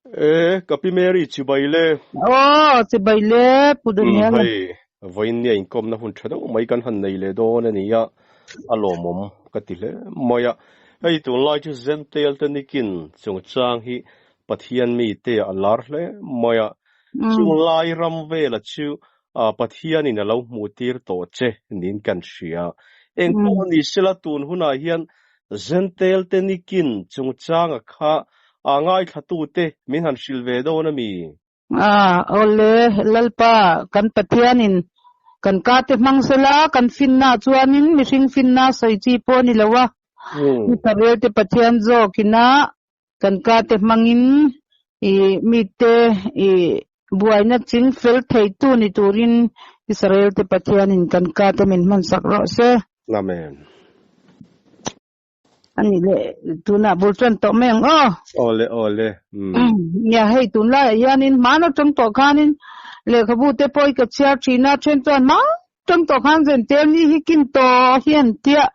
E, ka Pi Mary chibai le. Aw, chibai le, Pu Daniel. Umm, hei, vawiin nia inkawmna hun tha deuh mai kan han nei leh dawn a ni a, a lawmawm ka ti hle mai a. Hei tunlai chu Zentail te nikin chungchang hi Pathian mite a lar hle mai a, chung lai ram vela chu Pathianin a lo hmuh tir tawh che niin kan hria. Engpawh ni sela tun hunah hian Zentail te nikin chungchanga kha a ngaithlatute min han hrilh ve dawn a mi? A, awle, Lalpa, kan Pathianin kan ka te hmang sela, kan finna chuanin mihring finna sawi chi pawh a ni lo a, Israel te Pathian zawkina Kan ka te hmangin i mite i buaina ching fel theitu ni turin Israel te Pathianin kan ka te min hmansak rawh se. Amen. Ani le tunah bul tan tawh mai ang aw. Awle awle. Um. Nia hei tunlaiah hianin hmaan atang tawh khanin lehkhabu te pawh i ka chhiar thin a, then chuan hma Tang tawh khan zentel ni hi kin tawh hian tia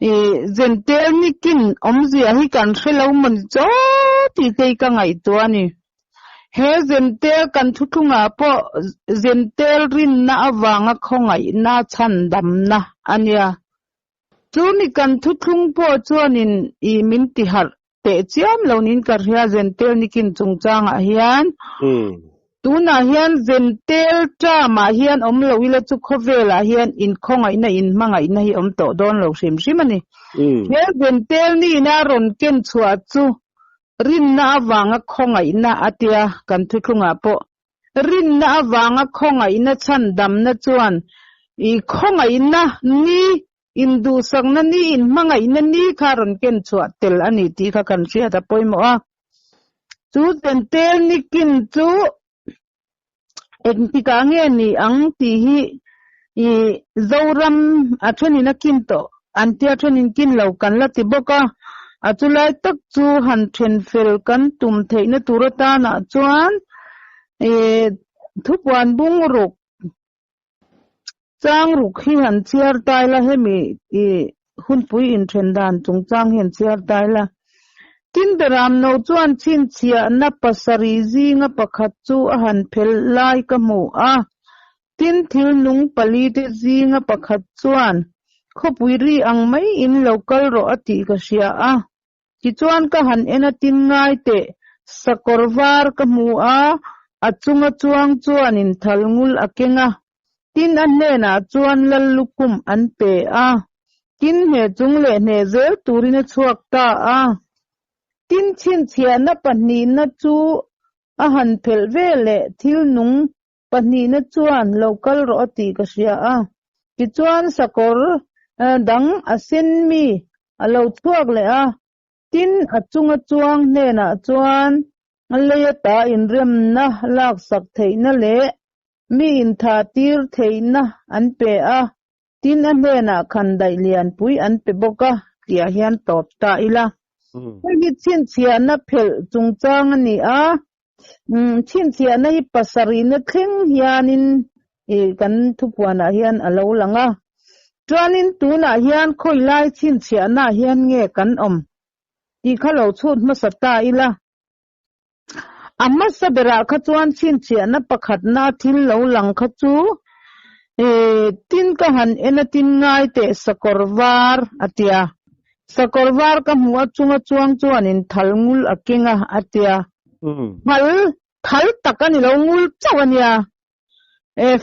i zentel ni kin awmzia hi kan hre lo maw ni chaw tih te hi ka ngaihtuah a ni. He zentel kan thuthlungah pawh zentel rinna avanga khawngaihna chhandamna a nia. Chu mi kan thuthlung pawh chuanin i min tiharh teh chiam lo niin ka hria Zentel nikin chungchangah hian. Tunah hian Zentel term-ah hian awm lo ila chu khawvelah hian inkhawngaihna inhmangaihna hi awm tawh dawn lo hrim hrim a ni. He Zentel nihna a rawn ken chhuah chu rinna avanga khawngaihna a tia kan thuthlungah pawh Rinna avanga khawngaihna chhandamna chuan i khawngaihna ni, induhsakna ni, inhmangaihna ni kha rawn ken chhuah tel a ni tih kha kan hriat a pawimawh a. Chu tel nikin chu engtikah nge ni ang tih hi i Zoram a thenin a kin tawh an tia thenin kin lo kan la ti bawk a. A chulai tak chu han then fel kan tum theihna tur atanah chuan ih thupuan bung ruk chang ruk hi han chhiar ta ila hemi ih hunpui inthen dan chungchang hi han chhiar ta ila. Tin Beramno chuan chhinchhiahna pasarih zinga pakhat chu a han phel lai ka hmu a. Tin, thil nung pali te zinga pakhat chuan, Khawpui ri ang mai in lo kal rawh a tih ka hria a. Tichuan ka han en a tin ngai teh, sakawr var ka hmu a, a chunga chuang chuanin thal ngul a keng a. Tin a hnenah chuan lal lukhum an pe a. Tin hne chung leh hne zel turin a chhuak ta a. Tin chhinchhiahna pahnihna chu a han phelh ve leh thil nung Pahnihna chuan lo kal rawh a tih ka hria a. Tichuan sakawr dang a sen mi a lo chhuak leh a, tin a chunga chuang hnenah chuan lei ata inremna laksak theihna leh mi intha tir theihna an pe a, tin a hnenah khandaih lianpui an pe bawk a tihah hian tawp ta ila. Hei hi chhinchhiahna phelh chungchang a ni a, chhinchhiahna hi pasarihna thleng hianin kan thupuanah hian a lo lang a. Chuanin tunah hian khawilai chhinchhiahnaah hian nge kan awm tih kha lo chhut hmasa ta ila. A hmasa berah kha chuan chhinchhiahna pakhatna thil lo lang kha chu tin ka han en a tin ngai teh sakawr var a tia. Sakawr var ka hmuh a chunga chuang chuanin thal ngul a keng a a tia. Thal thal tak a ni lo ngul chauh a nia.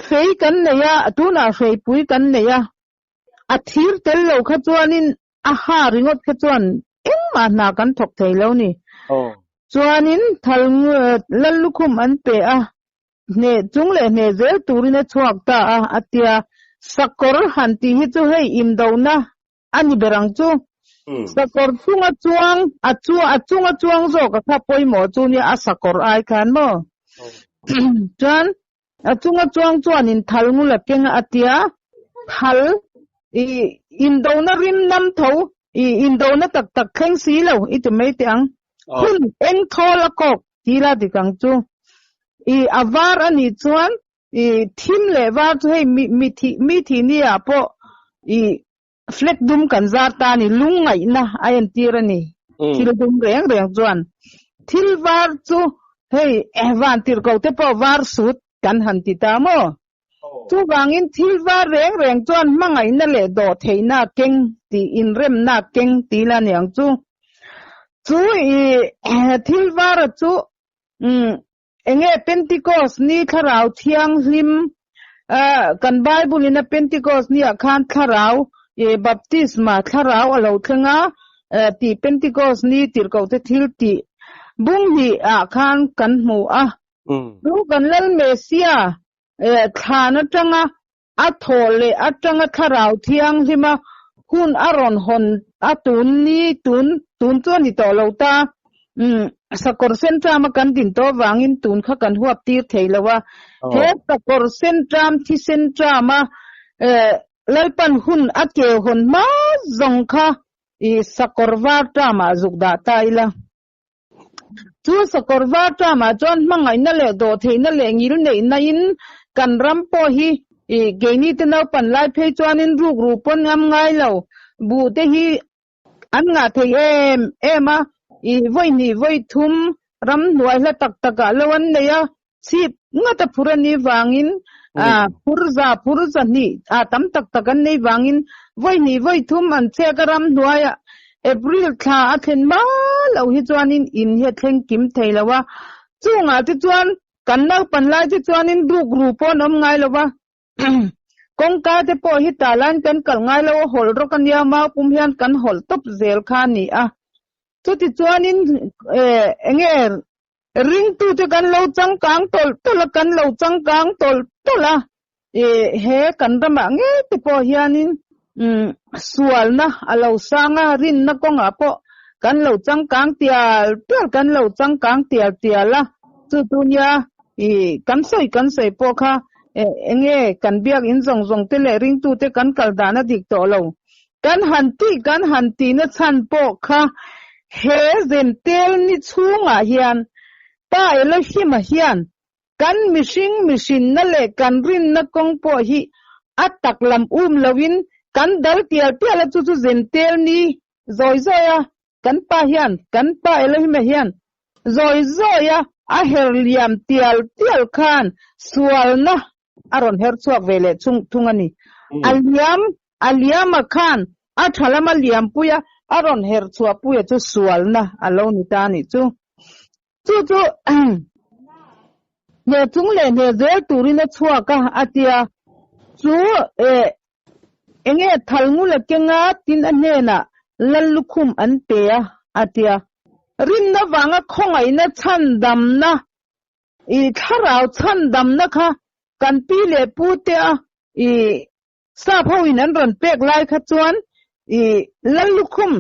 Fei kan nei a, tunah hreipui kan nei a. A thir tel lo kha chuanin a ha ringawt kha chuan engmah hna kan thawk thei lo ni. Chuanin thal lal lukhum an pe a, hne chung leh hne zel turin a chhuak ta a, a tia. Sakawr han tih hi chu hei indona a ni ber ang chu. Sakawr chunga chuang, a chu a chunga chuang zawk a kha pawimawh chu nia a sakawr ai khan maw. Chuan A chunga chuang chuanin thal ngul a keng a, a ti a, Thal, i indona rim nam tho, i indona tak tak thleng si lo, i ti mai teh ang. Hun eng thawl a kawk ti la dik ang chu. I a var a nih chuan i thim leh var chu hei mi mi thih mi thih ni ah pawh i flag dum kan zar ta a ni, lungngaihna a entir a ni. Thil dum reng reng chuan thil var chu. Hei vantirhkoh te pawh var sut kan han ti ta maw? Chuvangin thil var reng reng chuan hmangaihna leh dawh theihna a keng tih inremna a keng tih la niang chu. Chu i thil vara chu enge Pentecost ni thlarau thianghlim kan Bible in a Pentecost ni ah khan thlarau baptisma thlarau a lo thleng a tih Pentecost ni tirhkoh te thil tih bung hnih ah khan kan hmu a. Chu kan Lal Messia thlan atanga a thawh leh atanga thlarau thianghlima hun a rawn hawn a tun ni tun tun chu a ni tawh lo ta. Sakawr sen ṭama kan din tawh avangin tun kha kan huap tir thei lo a. He sakawr sen ṭam thisen ṭama Lalpan hun a keu hawn hma zawng kha i sakawr var ṭamah zuk dah ta ila. Chu sakawr var ṭamah chuan hmangaihna leh dawhtheihna leh ngil neihna in kan ram pawh hi i keini te naupan lai phei chuanin rukru pawn ngam ngai lo buh te hi an ngah thei em em a, i vawi hnih vawi thum ram hnuai hla tak takah lo an nei a, chhip ngat a phur a nih vangin a phur za phur za hnih a tam tak tak an nei vangin vawi hnih vawi thum an chhek a ram hnuaiah April thla a thlen hma loh hi chuanin in hi a thleng kim thei lo a, chungah te chuan kan naupan lai te chuanin rukru pawh an awm ngai lo va, kawngka te pawh hi tah laiin kan kalh ngai lo a hawlh rawk a nia mau pum hian kan hawlh tawp zel kha a ni a, chuti chuanin enge Ringtute kan lo changkang tawlh tawlh a, kan lo changkang tawlh tawlh a, he kan ramah ngei te pawh hianin sualna a lo sang a, rinna kawngah pawh kan lo changkang tial tial, kan lo changkang tial tial a, chu chu nia kan sawi kan sawi pawh kha enge kan biakinn zawng zawng te leh ringtute kan kal dan a dik tawh lo. Kan han tih kan han tihna chhan pawh kha he zentel ni chhungah hian Pa Elohim-a hian kan mihring mihrinna leh kan rinna kawng pawh hi a tak lam um loin kan dal tial tial a chu chu zentel ni zawi zawi a kan pa hian kan Pa Elohim-a hian zawi zawi a a her liam tial tial khan sualna a rawn her chhuak ve leh chung thung a ni. A liam a liama khan a tha lama liampuia a rawn her chhuah puia chu sualna a lo ni ta a nih chu. Chu chu hne chung leh hne zel turin a chhuak a, a tia. Chu eh enge thalngula kenga tin a hnenah Lallukhum an pe a, a tia. Rinna vanga khawngaihna chhandamna I thlarau chhandamna kha kan pi leh pu te a i sap ho in an rawn pek lai kha chuan i Lallukhum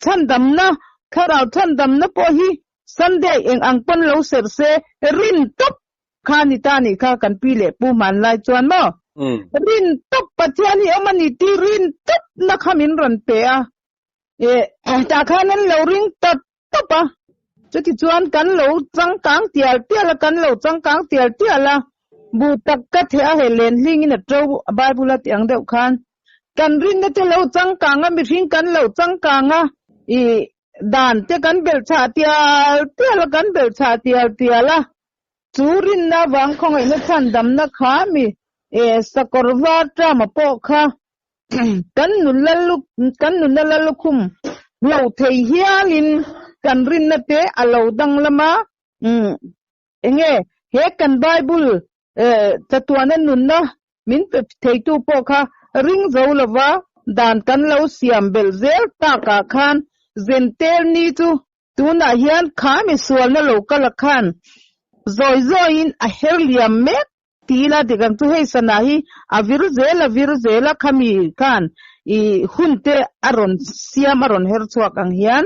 chhandamna thlarau chhandamna pawh hi Sunday eng ang pawn lo serh se rin tawp kha ni ta nih kha kan pi leh pu hman lai chuan maw rin tawp Pathian hi awm a ni tih rin tawp na kha min rawn pe a tah khan an lo ring tawp tawp a, chutichuan kan lo changkang tial tial a, kan lo changkang tial tial a, buh tak ka theh a hei len hlingin a to Bible a tih ang deuh khan kan rinna te lo changkang a, mihring kan lo changkang a, i dan te kan belh chhah tial tial a, kan belh chhah tial tial a, chu rinna avang khawngaihna chhandamna kha mi sakawr var ṭama pawh kha kan nunna kan nunna lalukhum lo thei hialin kan rinna te a lo danglam a, umm enge he kan Bible eh chatuana nunna min pe theitu pawh kha ring zo lova dan kan lo siam belh zel takah khan zentel ni chu Tunah hian kha mi sualna lo kal a khan zawi zawiin a her liam mek ti ila dik ang chu hei sana hi a vir zel a vir zel a khami khan i hun te a rawn siam a rawn her chhuak ang hian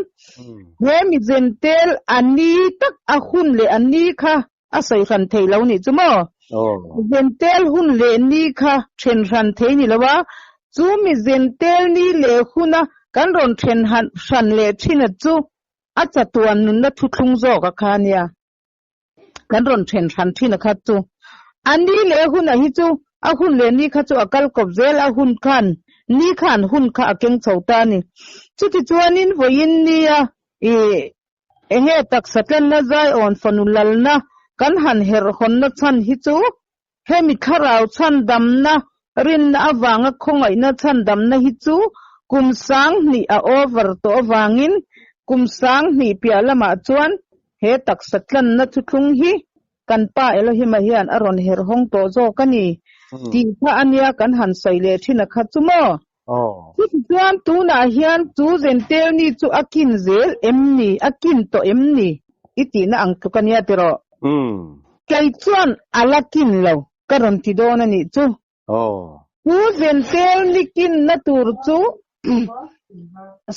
he mi zentel a ni tak a hun leh a ni kha a sawi hran thei lo nih chu maw? Zentel hun leh ni kha then hran thei ni lo a, chu mi zentel ni leh huna kan rawn then hran leh thin a chu a chatuan nunna thuthlung zawk a kha nia. Kan rawn then hran thin a kha chu. A ni leh huna hi chu a hun leh ni kha chu a kal kawp zel a hun khan ni khan hun kha a keng chho ta a ni. Chutichuanin vawiin nia i Enge taksa tlenna zaiawn fanu lalna kan han herh hawnna chhan hi chu hemi thlarau chhandamna rinna avanga khawngaihna chhandamna hi chu kum sanghnih a over tawh avangin kum sanghnih piah lamah chuan he taksa tlanna thuthlung hi kan Pa Elohim-a hian a rawn herh hawng tawh zawk a ni tih kha a nia kan han sawi leh thin a kha chu maw? Chutichuan tunah hian chu Zentel ni chu a kin zel em ni, a kin tawh em ni i tihna ang tluk a nia tiraw? Kei chuan a la kin lo ka rawn ti dawn a nih chu. Chu Zentel ni kinna tur chu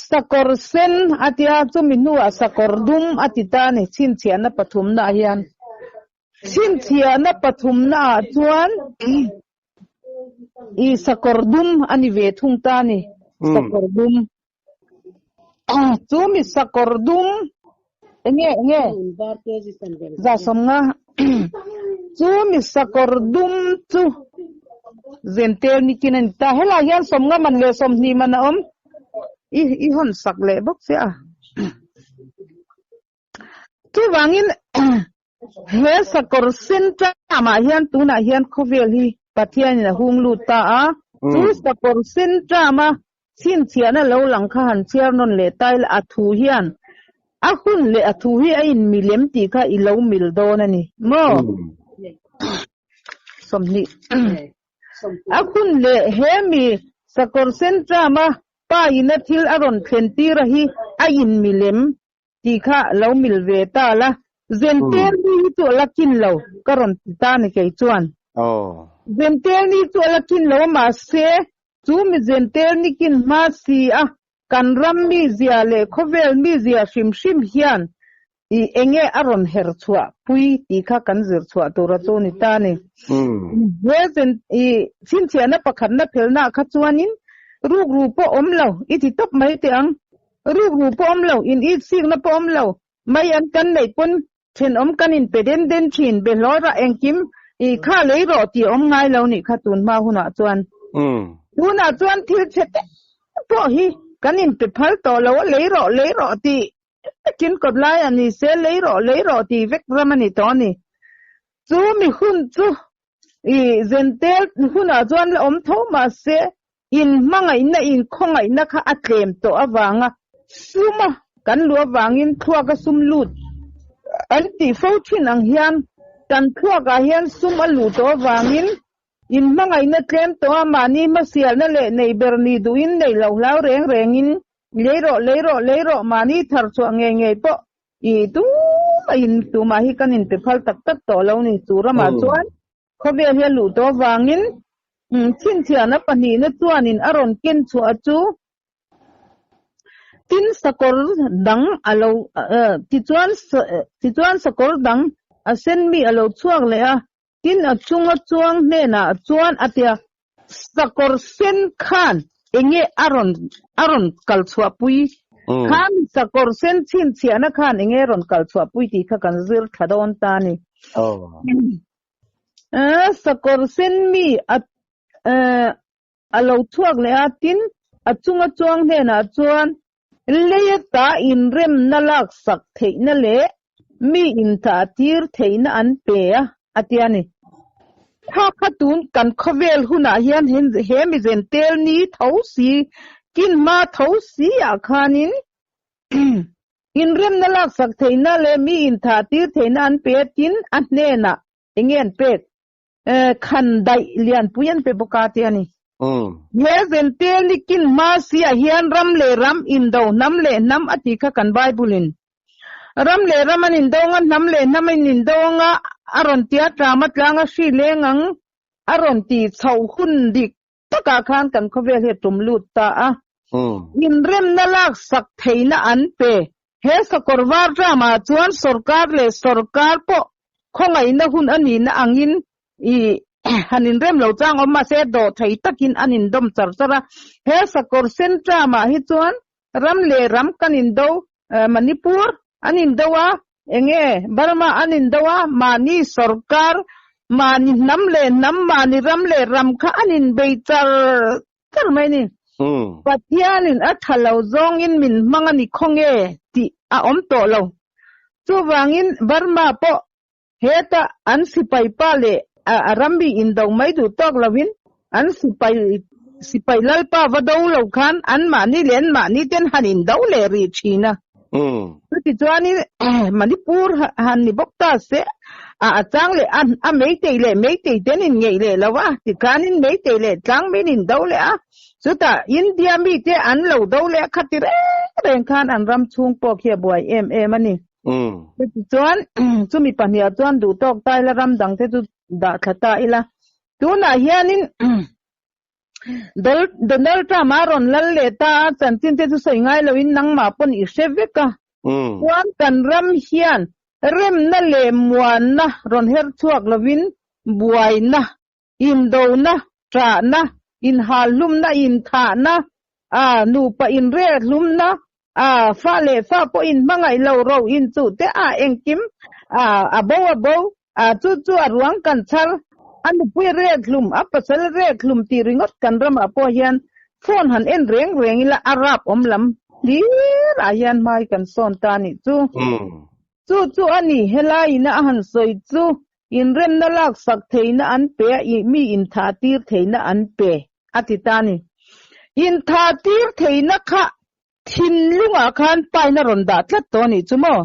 sakawr sen a tia, chumi hnuah sakawr dum a ti ta a ni, chhinchhiahna pathumnaah hian. Chhinchhiahna pathumnaah chuan i sakawr dum a ni ve thung ta a ni, sakawr dum. Chu mi sakawr dum enge enge za sawmnga chu mi sakawr dum chu zentel nikin a ni ta. Helai hian sawmnga man leh sawmhnih man a awm. I i hawn sak leh bawk che a. Chuvangin he sakawr sen tlamah hian tunah hian khawvel hi Pathianin a hung lut ta a, chu sakawr sen tlama chhinchhiahna lo lang kha han chhiar nawn leh ta ila a thu hian a hun leh a thu hi a inmilem tih kha i lo mil dawn a ni maw? 20. A hun leh he mi sakawr sen tlama pa ina thil a rawn thlen tir a hi a inmilem tih kha lo mil ve ta la, Zentel ni hi chu a la kin lo ka rawn ti ta ni kei chuan. Zentel ni chu a la kin lo a mahse chu mi Zentel ni kin hma si a kan ram mizia leh khawvel mizia hrim hrim hian i enge a rawn her chhuah pui tih kha kan zir chhuah tur a chu ni ta ni. He zen i chhinchhiahna pakhatna phelnaah kha chuanin rukru pawh awm lo i ti tawp mai teh ang. Rukru pawh awm lo, in it sikna pawh awm lo, mai an kan neih pawn thenawm kan in pe den den thin, be hlawi rah engkim i kha lei rawh tih a awm ngai lo nih kha tun hma hunah chuan. Tunah chuan thil chhe te pawh hi kan in pe phal tawh lo a, lei rawh lei rawh tih vekin kawt laiah ni se lei rawh lei rawh tih vek ram a ni tawh a ni. Chu mi hun chu i zentel hunah chuan la awm tho mahse In hmangaihna in khawngaihna kha a tlem tawh avanga suma kan luh avangin thluaka sum lut an tih fo thin ang hian kan thluakah hian sum a luh tawh avangin in hmangaihna tlem tawh a mahni hmasialna leh nei ber ni duhin nei lo hlau reng rengin lei rawh lei rawh lei rawh mahni thar chhuah ngei ngei pawh i tumah in tumah hi kan inpe phal tak tak tawh lo ni chu ramah chuan Khawvel hi a luh tawh avangin chhinchhiahna pahnihna chuanin a rawn ken chhuah chu tin sakawr dang a lo tichuan tichuan sakawr dang a sen mi a lo chhuak leh a, tin a chunga chuang hnenah chuan a tia sakawr sen khan enge a rawn a rawn kal chhuah pui khan sakawr sen chhinchhiahna khan enge a rawn kal chhuah pui tih kha kan zir thla dawn ta a ni. Sakawr sen mi a a lo chhuak leh a, tin a chunga chuang hnenah chuan leia ta inremna laksak theihna leh mi intah tir theihna an pe a, a ti a ni. Kha kha tun kan khawvel hunah hian he mi zentel ni tho si, kin hma tho si ah khanin Inremna laksak theihna leh mi inthah tir theihna an pe a, tin a hnenah eng nge an pek? Khan daih lianpui an pe bawk a ti a ni. He zentel ni kin hma si ah hian ram leh ram indo, hnam leh hnam a tih kha kan Bible in ram leh ram an indo anga, hnam leh hnam an indo anga a rawn ti a, tlam a tlang a hri leng ang a rawn tih chhoh hun dik takah khan kan khawvel hi a tum lut ta a. Inremna laksak theihna an pe. He sakawr var ramah chuan sorkar leh sorkar pawh khawngaihna hun a nihna angin i han inrem lo chang awm mahse dawh thei takin an indawm char char a. He sakawr sen ramah hi chuan ram leh ram kan indo, Manipur an indo a, Enge Burma an indo a, mahni sorkar, mahni hnam leh hnam, mahni ram leh ram kha an inbei char char mai a ni. Pathianin a tha lo zawngin min hmang a ni khaw nge tih a awm tawh lo. Chuvangin Burma pawh. Heta an sipai pa leh a rammi indo mai duh tawk lovin an sipai sipai lalpa va do lo khan anmahni leh anmahni ten han indo leh rih thin a. Chutichuanin Manipur han ni bawk ta se a chang leh a Meitei leh Meitei ten inngeih leh lo a, tikhanin Meitei leh tlangmin indo leh a, chutah India mite an lo do leh a, khati reng reng khan an ram chhung pawh khi a buai em em a ni. Chutichuan chumi pahniha chuan duhtawk ta ila ram dangte chu dah thla ta ila. Tunah hianin Donald Trump a rawn lal leh ta a, chanchin te chu sawi ngai loin nangmah pawn i hre vek a. Chuan kan ram hian remna leh muanna rawn her chhuak lovin buaina, indona, ṭahna, inhalhlumna, inthahna, nupa inrelhlumna, fa leh fa pawh inhmangaih lo ro inchuh te a engkim a bo a bo, chu chu a ruang kan chhar, a nupui rek hlum, a pasal rek hlum tih ringawt kan ramah pawh hian phone han en reng reng ila a rap awm lam hlir ah hian hmai kan sawn ta nih chu. Chu chu a ni, helai ina a han sawi chu inremna laksak theihna an pe a, mi inthah tir theihna an pe a ti ta ni. Inthah tir theihna kha thinlungah khan paina rawn dah tlat tawh a nih chu maw?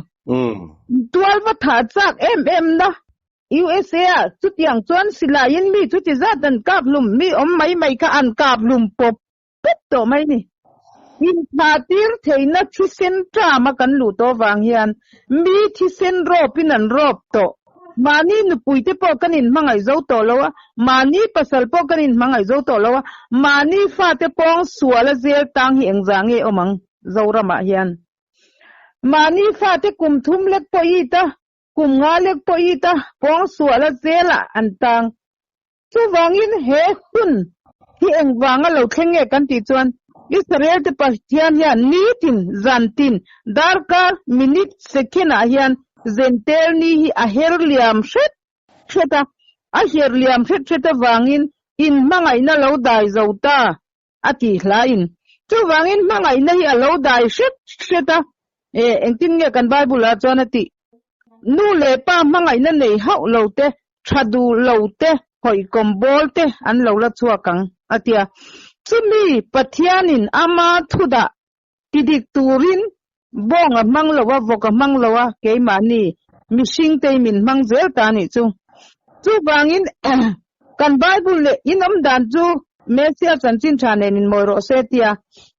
Tual va thah chak em em na USA ah chutiang chuan silaiin mi chuti zat an kap hlum, mi awm mai mai kha an kap hlum pawp pawp tawh mai ni. Inthah tir theihna thisen ṭama kan luh tawh vang hian mi thisen rawpin an rawp tawh. Mahni nupuite pawh kan inhmangaih zo tawh lo a, mahni pasal pawh kan inhmangaih zo tawh lo a, mahni fate pawng sual a zel tang hi engzah nge awm ang Zoramah hian? Mahni fate kum thum lek pawh it a, kum nga lek pawh it a, pawng sual a zelah an tang. Chuvangin he hun hi engvanga lo thleng nge kan tih chuan Israel te Pathian hian nitin, zantin, darkar, minute, second ah hian zentel ni hi a her liam hret hret a, a her liam hret hret avangin in hmangaihna lo dai zo ta a tih hlain. Chuvangin hmangaihna hi a lo dai hret hret a, e, engtin nge kan Bible ah chuan a tih? Nu leh pa hmangaihna nei hauh lo te, tha duh lo te, hawihkawm bawl te an lo la chhuak ang, a ti a. Chumi Pathianin ama thudah ti dik turin bawng a hmang lo a, vawk a hmang lo a, keimahni mihring te min hmang zel ta a nih chu. Chuvangin kan Bible leh in awm dan chu Messiah chanchin tha nen inmawi rawh se tia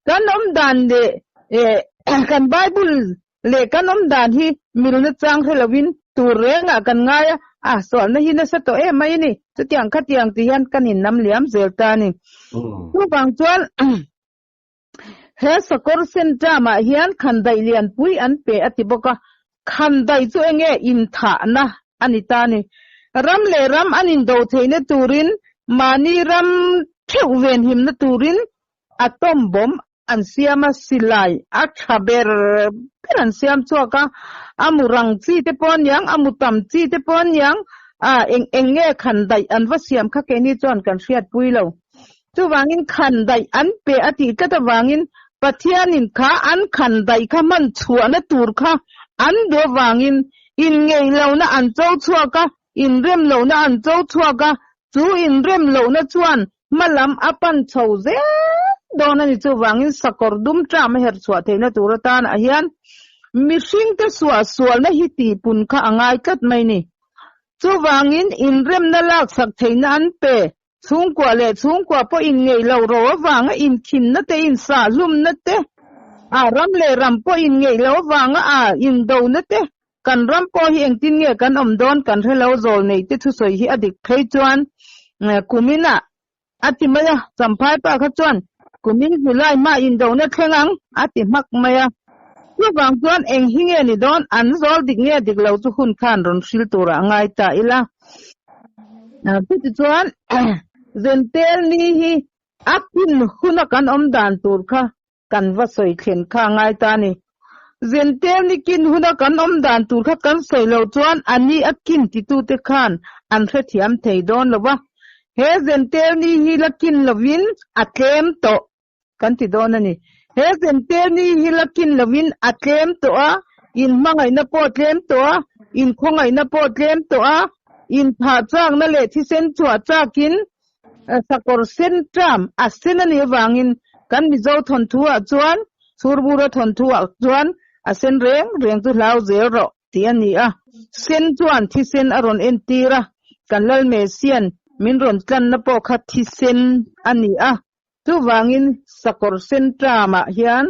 kan awm dan leh kan Bible leh kan awm dan hi milna chang hre lovin tur rengah kan ngai a, a sualna hi nasa tawh em mai a ni, chutiang khatiang tih hian kan innam liam zel ta a ni. Chuvang chuan he sakawr sen term-ah hian khandaih lianpui an pe a ti bawk a, khandaih chu enge inthahna a ni ta a ni. Ram leh ram an indo theihna turin mahni ram theuh venhimna turin atom bomb an siam a, silai a tha ber ber an siam chhuak a, a mu rang chi te pawh aniang, a mu tam chi te pawh aniang, ah eng eng nge khan daih an va siam kha keini chuan kan hriatpui lo. Chuvangin khan daih an pe a tih tlat avangin Pathianin kha an khan daih kha hman chhuahna tur kha an duh avangin inngeih lohna an cho chhuak a, inrem lohna an cho chhuak a, chu inrem lohna chuan Hma lam a pan chho zel dawn a ni. Chuvangin sakawr dum ṭam a herh chhuah theihna tur atanah hian mihringte suahsualna hi tihpun kha a ngai tlat mai ni. Chuvangin inremna laksak theihna an pe. Chhungkua leh chhungkua pawh inngeih loh ro avanga inkhinna te, insahlumna te, a ram leh ram pawh inngeih loh avanga a indona te, Kan ram pawh hi engtin nge kan awm dawn kan hre lo zawl nei te thusawi hi a dik phei chuan kumin ah a ti mai a, Champhai pa kha chuan kumin July hma indona thleng ang a ti hmak mai a. Chuvang chuan eng hi nge ni dawn an zawl dik nge dik lo chu hun khan rawn hril turah a ngai ta ila. Chutichuan Zentel ni hi a kin huna kan awm dan tur kha Kan va sawi thlen kha a ngai ta a ni. Zentel ni kin huna kan awm dan tur kha kan sawi loh chuan a ni a kin titute khan an hrethiam thei dawn lo va. He zentel ni hi la kin lovin a tlem tawh kan ti dawn a ni. He zentel ni hi la kin lovin a tlem tawh a, inhmangaihna pawh a tlem tawh a. Inkhawngaihna pawh tlem tawh a, inthah chakna leh thisen chhuah chakin sakawr sen ṭam a sen a nih avangin kan Mizo thawnthu-ah chuan, Chhurbura thawnthu-ah chuan a sen reng reng chu hlau zel rawh tih a ni a. Sen chuan thisen a rawn entir a, kan Lal Messian min rawn tlanna pawh kha thisen a ni a. Chuvangin sakawr sen ṭamah hian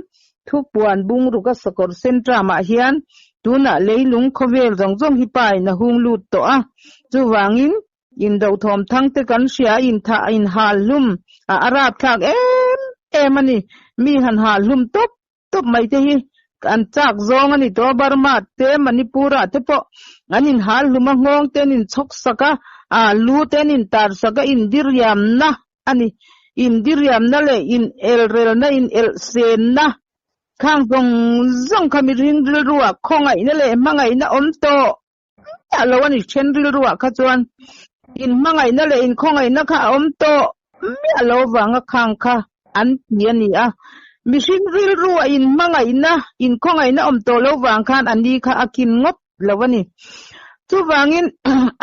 thupuan bungruka sakawr sen ṭamah hian tunah leilung khawvel zawng zawng hi pain a hung lut tawh a. Chuvangin indothawm thang te kan hria inthah a inhal hlum a a rapthlak em em a ni. Mi han hal hlum tawp tawp mai te hi an chak zawng a ni tawh a, Burma te Manipur ah te pawh an inhal hlum a, nghawng te an inchhawk sak a, ah lu te an intar sak a, indiriamna a ni. Indiriamna leh inelrelna, inelhsenna khang zawng zawng kha mihring rilruah khawngaihna leh hmangaihna awm tawh miah lo a ni. Then rilruah kha chuan inhmangaihna leh inkhawngaihna kha a awm tawh miah lo avanga khang kha an ti a ni a. Mihring rilruah inhmangaihna, inkhawngaihna awm tawh lo vang khan a ni kha a kin ngawt lo a ni. Chuvangin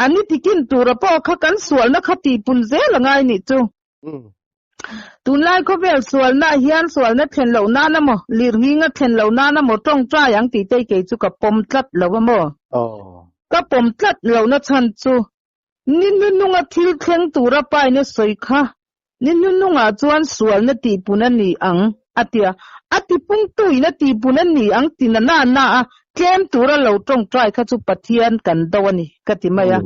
a ni tikin tura pawh kha kan sualna kha tihpun zel a ngai nih chu. Tunlai khawvel sualna hian sualna thlen loh nan a maw, lirnginga thlen loh nan a maw tawngtai ang tih te kei chu ka pawm tlat lo a maw? Ka pawm tlat lohna chhan chu ni hnununga thil thleng tura paina sawi kha ni hnunungah chuan sualna tihpun a ni ang a ti a, a tipungtuin a tihpun a ni ang ti na na na a, tlem tura lo tawngtai kha chu Pathian kan do a ni ka ti mai a.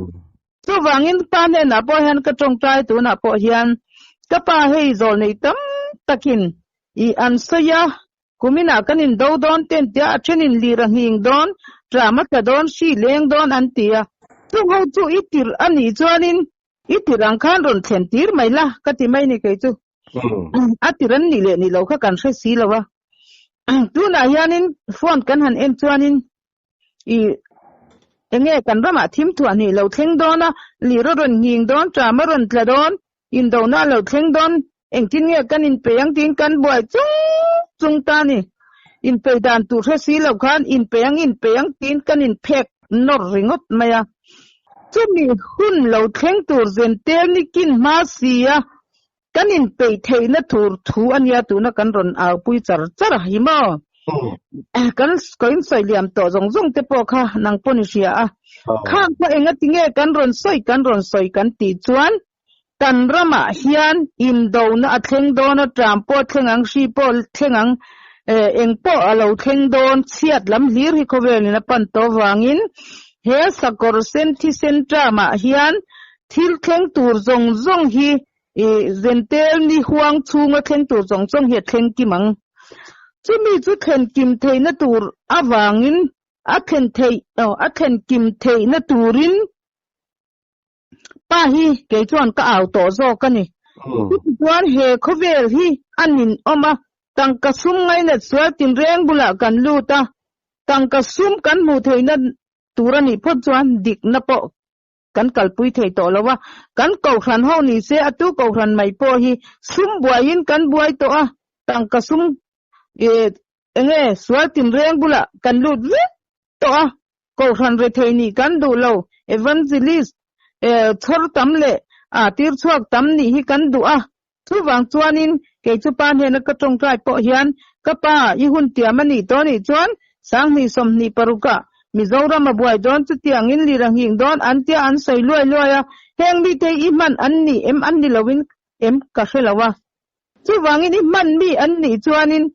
Chuvangin pa hnenah pawh hian ka tawngtai tunah pawh hian ka pa hei zawl nei tam takin i an sawi a, kuminah kan indo dawn te an ti a, a thenin lir a nghing dawn, tram a tla dawn, hri leng dawn an ti a. Chung ho chu i tirh a nih chuanin i tirh ang khan rawn thlen tir mai la ka ti mai ni kei chu. A tirh an nih leh nih loh kha kan hre si lo a. Tunah hianin phone kan han en chuanin I enge kan ramah thim thuah hnih lo thleng dawn a, lir a rawn nghing dawn, ṭam a rawn tla dawn, indona a lo thleng dawn, engtin nge kan inpeih ang tiin kan buai chung chung ta a ni. Inpeih dan tur hre si lo khan inpeih ang inpeih ang tiin kan inphek nawr ringawt mai a. Chumi hun lo thleng tur zentel ni kin hma si a, Kan inpeih theihna tur thu a nia tuna kan rawn aupui char char a hi maw? Kan ka insawi liam tawh zawng zawng te pawh kha nang pawn i hria a. Khang kha enga tinge kan rawn sawi kan rawn sawi kan tih chuan kan ramah hian indona a thleng dawn a, ṭam pawh a thleng ang, hri pawh a thleng ang, eng pawh a lo thleng dawn, chhiat lam hlir hi khawvelin a pan tawh avangin he sakawr sen thisen ṭamah hian thil thleng tur zawng zawng hi I Zentel ni huang chhunga thleng tur zawng zawng hi a thleng kim ang. Chumi chu thlen kim theihna tur avangin a thlen theih aw a thlen kim theihna turin pa hi kei chuan ka au tawh zawk a ni. Chutichuan he khawvel hi a ninawm a, tangka sum ngainat sual tinreng bulah kan lut a, tangka sum kan hmuh theihna tur a nih phawt chuan dikna pawh kan kalpui thei tawh lo a, kan kohhran ho ni se a tu kohhran mai pawh hi sum buaiin kan buai tawh a, tangka sum ih enge sual tinreng bulah kan lut vek tawh a, kohhran rethei nih kan duh lo, evangelist eh chhawr tam leh ah tir chhuak tam nih hi kan duh a, chuvang chuanin kei chu pa hnena ka tawngtai pawh hian ka pa i hun tiam a nih tawh nih chuan 20 26 ah Mizoram a buai dawn chutiangin lir a nghing dawn an tia an sawi luai luai a, heng mite hi i hman an nih em an ni loin em ka hre lo a. Chuvangin i hman mi an nih chuanin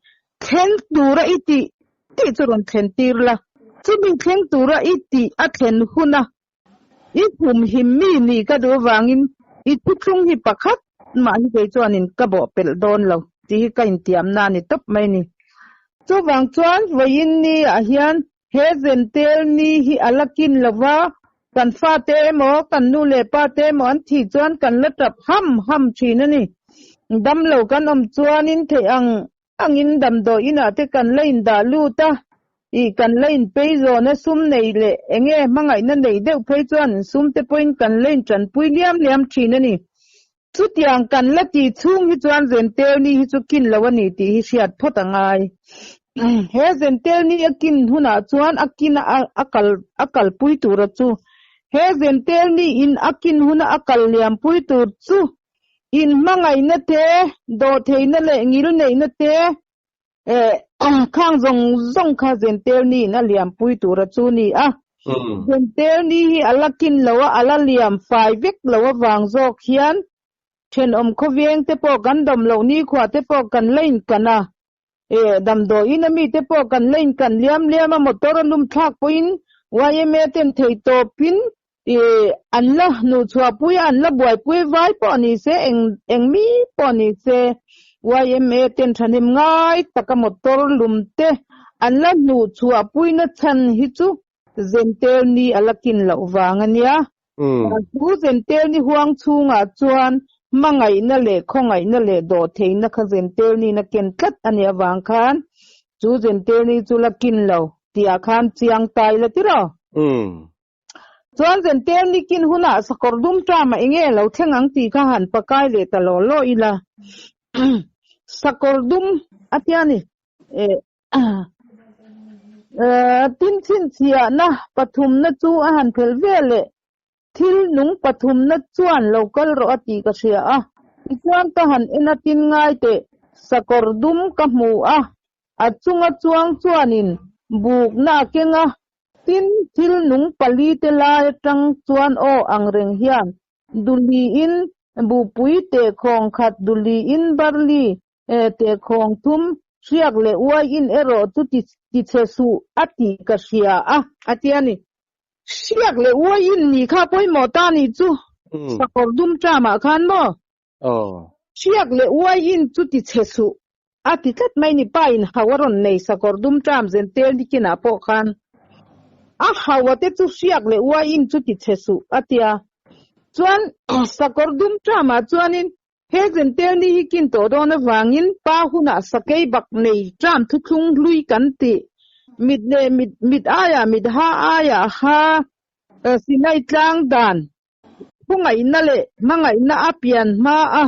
thleng tura i tih tih chu rawn thlen tir la, chumi thleng tura i tih a thlen huna i humhim mi nih ka duh avangin i thuthlung hi pakhat mah hi kei chuanin ka bawh pelh dawn lo tih hi ka intiamna a ni tawp mai a ni. Chuvang chuan vawiin ni ah hian he zentel ni hi a la kin lo va, kan fate emaw kan nu leh pa te emaw an thih chuan kan la tap ham ham thin a ni. Damlo kan awm chuanin theih ang angin damdawi inah te kan la indah lut a, ih kan la inpei zawn a, sum nei leh enge hmangaihna nei deuh phei chuan sum te pawhin kan la intanpui liam liam thin a ni. Chutiang kan la tih chhung hi chuan zentel ni hi chu kin lo a ni tih hi hriat phawt a ngai. He Zentel ni a kin hunah chuan a kin a a kal a kalpui tura chu he Zentel ni in a kin huna a kal liampui tur chu in hmangaihna te, dawhtheihna leh ngilneihna te eh khang zawng zawng kha Zentel ni in a liampui tura chu ni a. Zentel ni hi a la kin lo a, a la liam fai vek lo avang zawk hian thenawm khawveng te pawh kan dawm loh nikhua te pawh kan la inkan a. E, damdawiin a mite pawh kan la inkan liam liam a, motor a lum thlak pawhin yma ten thei tawpin e, an la hnuhchhuahpui a, an la buaipui vai pawh ni se, eng eng mi pawh ni se, yma ten thahnem ngai taka motor lum te an la hnuhchhuahpuina chhan hi chu Zentel ni a la kin loh vang a nia. Chu Zentel ni huang chhungah chuan hmangaihna leh khawngaihna leh dawhtheihna kha Zentel niin a ken tlat a nih avang khan chu Zentel ni chu la kin lo tihah khan chiang ta ila tiraw? Chuan Zentel ni kin hunah sakawr dum ṭamah eng nge lo thleng ang tih kha han pakai leh ta law law ila. Sakawr dum a tia ni. Tin chhinchhiahna pathumna chu a han phelh ve leh thil nung pathumna chuan lo kal rawh a tih ka hria a. Tichuan ka han en a tin ngai teh sakawr dum ka hmu a, a chunga chuang chuanin bukna a keng a, tin thil nung pali te lai atang chuan aw ang reng hian duliin buhpui tehkhawng khat duliin barli Tehkhawng thum, hriak leh uai in erawh chu ti tichhe suh a tih ka hria a, a ti a ni. Hriak leh uai in nih kha pawimawh ta nih chu sakawr dum ṭamah khan maw? Hriak leh uai in chu tichhe suh a ti tlat mai ni. Pa in hau a rawn nei sakawr dum ṭam zen tel nikinah pawh khan a hau a te chu hriak leh uai in chu tichhe suh a ti a. Chuan sakawr dum ṭamah chuanin He zentel ni hi kin tawh dawn avangin pa hunah sakei bak nei ṭam thuthlung hlui kan tih. Mit leh mit, mit aiah mit, ha aiah ha, Sinai tlang dan khawngaihtna leh hmangaihna a pian hma a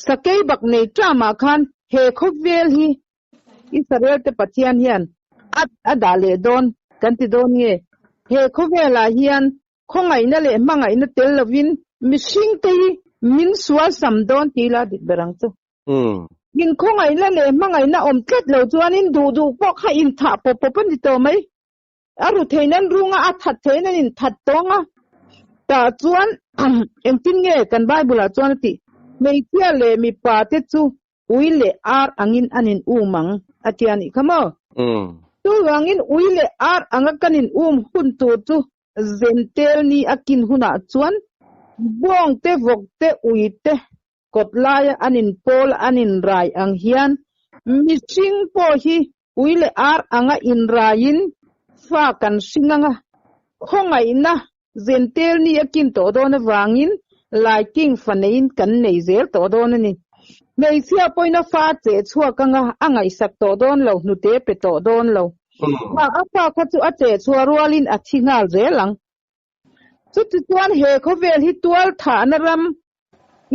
sakei bak nei ṭamah khan he khawvel hi Israel te Pathian hian a dah leh dawn kan ti dawn nge? He khawvelah hian Khawngaihna leh hmangaihna tel lovin mihringte hi min sual sam dawn ti ila dik ber ang chu. In khawngaihna leh hmangaihna awm tlat lo chuanin duh duh pawh kha inthah pawp pawp a ni tawh mai. A ru theihna an rung a, a that theihna an inthat tawng a. Tah chuan engtin nge kan Bible ah chuan a tih? Hmeichhia leh mipa te chu ui leh ar angin an in um ang a tia nih kha maw? Chuvangin ui leh ar anga kan in um hun tur chu Zentel ni a kin hunah chuan bawng te, vawk te, ui te kawt laia an in pawl an in rai ang hian mihring pawh hi ui leh ar anga in raiin fa kan hring anga khawngaihna Zentel ni a kin tawh dawn avangin laiking fa neiin kan nei zel tawh dawn a ni. Hmeichhia pawhin a fa cheh chhuak anga a ngaihsak tawh dawn lo, hnute pe tawh dawn lo. Mah a fa kha chu a cheh chhuah rualin a thi nghal zel ang. Chuti chuan he khawvel hi tual thahna ram,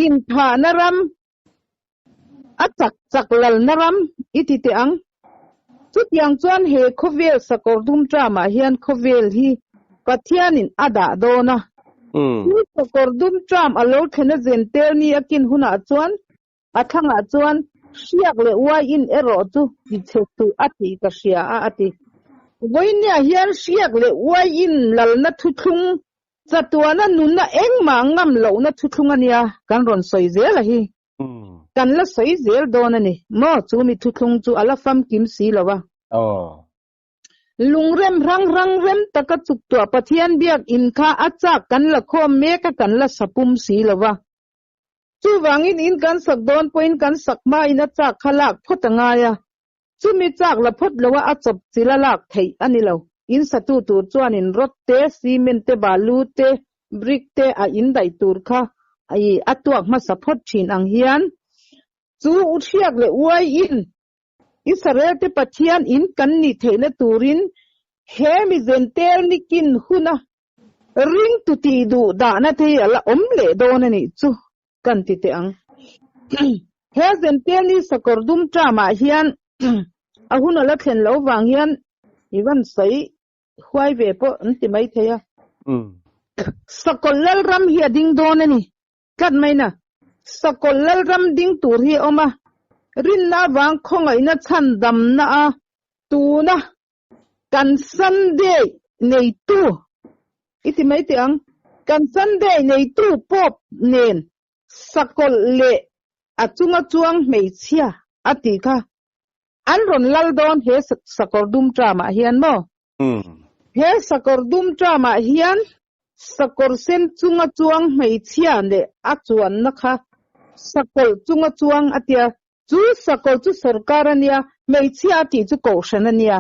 inthahna ram, a chak chak lalna ram i ti teh ang. Chutiang chuan he khawvel sakawr dum ṭamah hian khawvel hi Pathianin a dah dawn a. Chu sakawr dum ṭam a lo thlen a zen tel ni a kin hunah chuan a thlangah chuan hriak leh uai in erawh chu ti chhe suh a tih ka hria a, a ti. Vawinia hian hriak leh uai in lalna thuthlung Chatuana nunna engmah ngam lohna thuthlung a nia, kan rawn sawi zel a hi. Kan la sawi zel dawn a ni maw? Chu mi thuthlung chu a la famkim si lo a. Lungrem hrang hrang rem taka chuktuah Pathian biak in kha a chak kan la khawm mek a, kan la sapum si lo a. Chuvangin in kan sak dawn pawhin kan sak hmain a chak kha lak phawt a ngai a. Chumi chak la phawt lo a, a chawp chil a lak theih a ni lo. In satu tur chuanin rod te, cement te, balu te, brick te a in daih tur kha i a tuak hmasa phawt thin ang hian chu u hriak leh uai in Israel te Pathian in kan nih theihna turin he mi zentel nikin huna ringtu tih duh dahna te hi a la awm leh dawn a nih chu kan ti teh ang. He zentel ni sakawr dum ṭamah hian. A hun a la thlen loh vang hian i van sawi huai ve pawh an ti mai thei a. Sakawlh Lalram hi a ding dawn a ni tlat mai na. Sakawlh Lalram ding tur hi a awm a, rinna avang khawngaihna chhandamna a tuna kan Sunday neitu i ti mai teh ang, kan Sunday neitu Pope nen sakawlh leh a chunga chuang hmeichhia a tih kha an rawn lal dawn he sakawr dum tramah hian maw? He sakawr dum tramah hian sakawr sen chunga chuang hmeichhia leh a chuanna kha sakawlh chunga chuang a tia, chu sakawlh chu sorkar a nia, hmeichhia a tih chu kohhran a nia.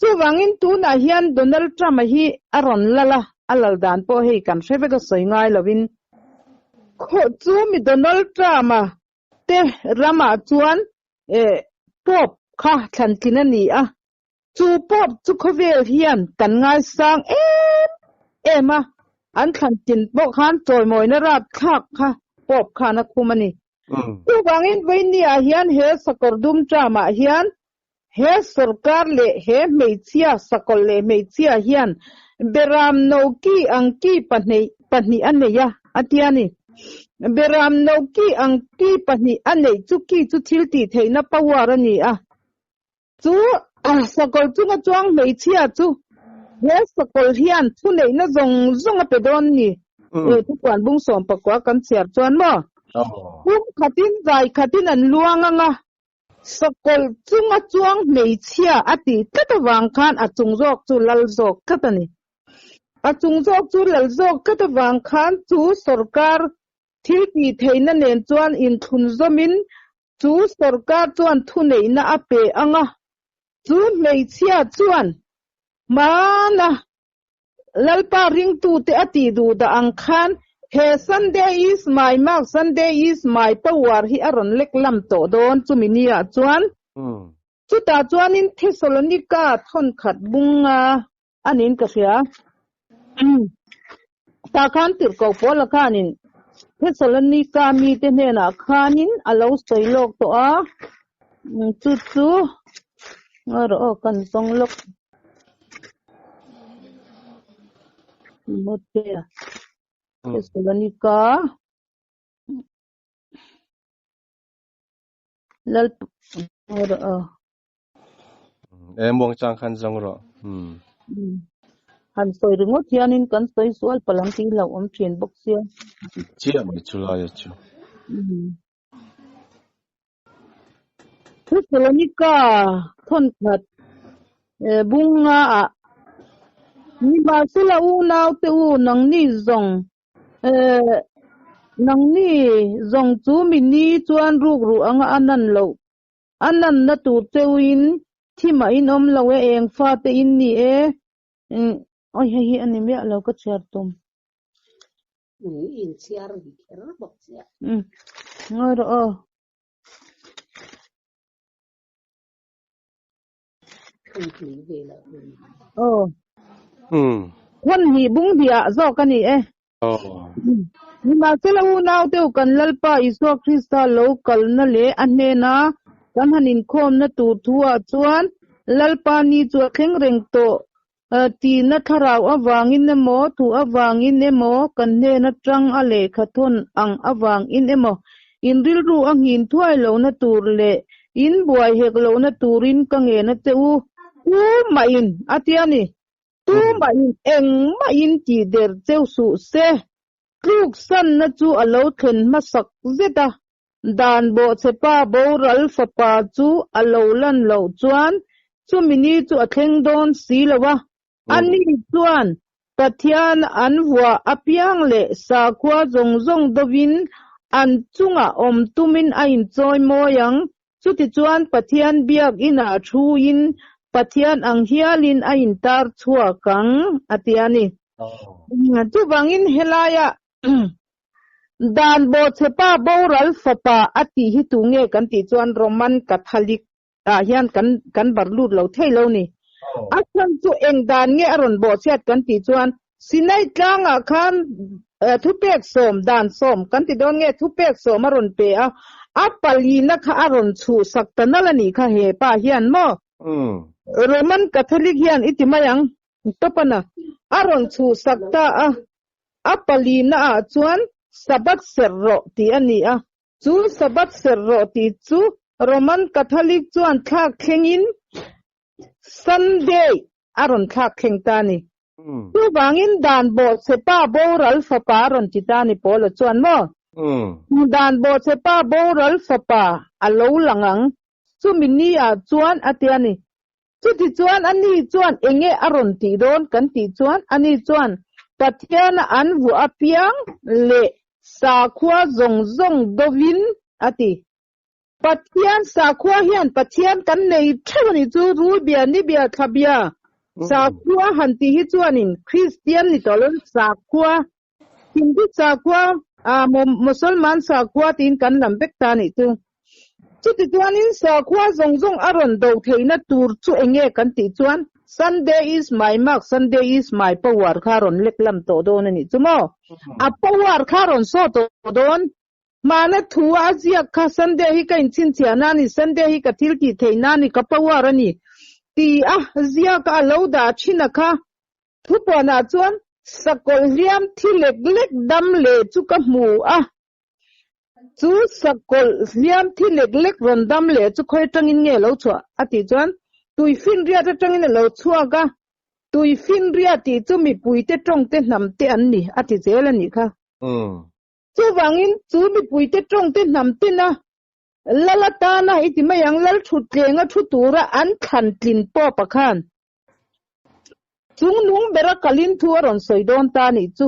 Chuvangin tunah hian Donald Trump-a hi a rawn lal a, a lal dan pawh hei kan hre vek a sawi ngai lovin khaw chu mi Donald Trump-a te ramah chuan Pope kha thlantlin a ni a, chu Pope chu khawvel hian kan ngaisang em em a, an thlantlin pawh khan chawimawina rapthlak kha Pope khan a khum a ni. Chuvangin vawinia hian he sakawr dum tramah hian he sorkar leh he hmeichhia sakawlh leh hmeichhia hian beram no ki ang ki pahnih pahnih a nei a, a ti a ni. Beram no ki ang ki pahnih a neih chu ki chu thil tih theihna power a ni a. Chu sakawlh chunga chuang hmeichhia chu he sakawlh hian thuneihna zawng zawng a pe dawn ni. Thupuan bung sawm pakua kan chhiar chuan maw? Pum khatin zai khatin an luang ang a, Sakawlh chunga chuang hmeichhia a tih tlat avang khan a chung zawk chu lal zawk tlat a ni. A chung zawk chu lal zawk tlat avang khan chu sorkar thil tih theihna nen chuan inthlun zawmin chu sorkar chuan thuneihna a pe ang a, chu hmeichhia chuan hmana Lalpa ringtute a tih duh dah ang khan he Sunday is my mark, Sunday is my power hi a rawn lek lam tawh dawn chumi niah chuan. Chutah chuanin Thesalonika thawnkhat bunga a niin ka hria. Tah khan tirhkoh Paula khanin Thesalonika mite hnenah khanin a lo sawi lawk tawh a, chu chu ngarawh aw kan zawng lawk. Timothea Thesalonika lal ngarawh aw. E muang chang khan zawng rawh. Han sawi ringawt hianin kan sawi sual palh ang tih hlauh awm thin bawk sia. Chiah mai chu laia chu. Thesalonika thawnkhat bunga ah Nimahsela unaute u nangni zawng nangni zawng chu mi ni chuan rukru anga a nan loh a nanna tur cheuin thimah in awm lo e eng fate in ni e awi hei hi a ni miah lo ka chhiar tum. In chhiar ri kher bawk chiah. Ngawi rawh aw. Aw. Khawn hnih bung hnih ah zawk a ni e. Nimahsela unau deuh kan Lalpa Isua Krista lo kalna leh a hnena kan han inkhawmna tur thu ah chuan Lalpa ni chu a thleng reng tawh Tihna thlarau avangin emaw, thu avangin emaw, kan hnen atang a lehkha thawn ang avangin emaw, in rilru a nghin thuai lohna tur leh in buai hek lohna turin ka ngen a che u. Tu mahin, a ti a ni, tu mahin engmahin tih der cheu suh se. Tluksanna chu a lo thlen hmasak zet a, Dan bawhchhepa boral fapa chu a lo lan loh chuan chumi ni chu a thleng dawn si lo a, ani chuan Pathian an vuah apiang leh sakhua zawng zawng dovin an chungah awm tumin a inchawi mawi ang, chutichuan Pathian biakinah thuin Pathian ang hialin a intar chhuak ang, a ti a ni. Chuvangin helaia Dan bawhchhepa boral fapa a tih hi tu nge kan tih chuan Roman Catholic ah hian kan kan bar lut lo thei lo ni. A chhan chu eng dan nge a rawn bawhchhiat kan tih chuan Sinai tlangah khan Thupek sawm, dan sawm kan ti dawn nge thupek sawm a rawn pe a, a palina kha a rawn chhuhsak ta nalh a nih kha he pa hian maw? Roman Catholic hian i ti mai ang tawpana a rawn chhuhsak ta a, a palina ah chuan Sabbath serh rawh tih a ni a, chu Sabbath serh rawh tih chu Roman Catholic chuan thlak thlengin Sunday a rawn thlak thleng ta a ni. Chuvangin dan bawhchhepa boral fapa a rawn ti ta a ni Paula chuan maw? Dan bawhchhepa boral fapa a lo lang ang. Chumi ni ah chuan a ti a ni. Chuti chuan a ni chuan enge a rawn tih dawn kan tih chuan a ni chuan Pathiana an vuah apiang leh sakhua zawng zawng dovin a ti. Pathian sakhua hian Pathian kan nei theuh a nih chu, rul bia, ni bia, thla bia, sakhua han tih hi chuanin Kristian ni tawh lo sakhua, Hindu sakhua, Mosolman sakhua tiin kan lam vek ta a nih chu. Chuti chuanin sakhua zawng zawng a rawn do theihna tur chu eng nge kan tih chuan Sunday is my mark, Sunday is my power kha a rawn lek lam tawh dawn a nih chu maw? A power kha a rawn saw tawh dawn. Hmana thu a ziak kha Sunday hi ka inchhinchhiahna a ni, Sunday hi ka thil tih theihna a ni, ka power a ni ti a ziak a lo dah thin a kha. Thupuanah chuan sakawlh hliam thi lek lek dam leh chu ka hmu a, chu sakawlh hliam thi lek lek rawn dam leh chu khawi atangin nge lo chhuah a tih chuan tuifinriat atangin a lo chhuak a, tuifinriat tih chu mipuite tawngte hnamte an ni a ti zel a nih kha. Chuvangin chu mipuite tawngte hnam tina Lal atana i ti mai ang, Lal thuttlenga thu tura an thlan tlin pawpa khan chungnung bera kalin thu a rawn sawi dawn ta nih chu.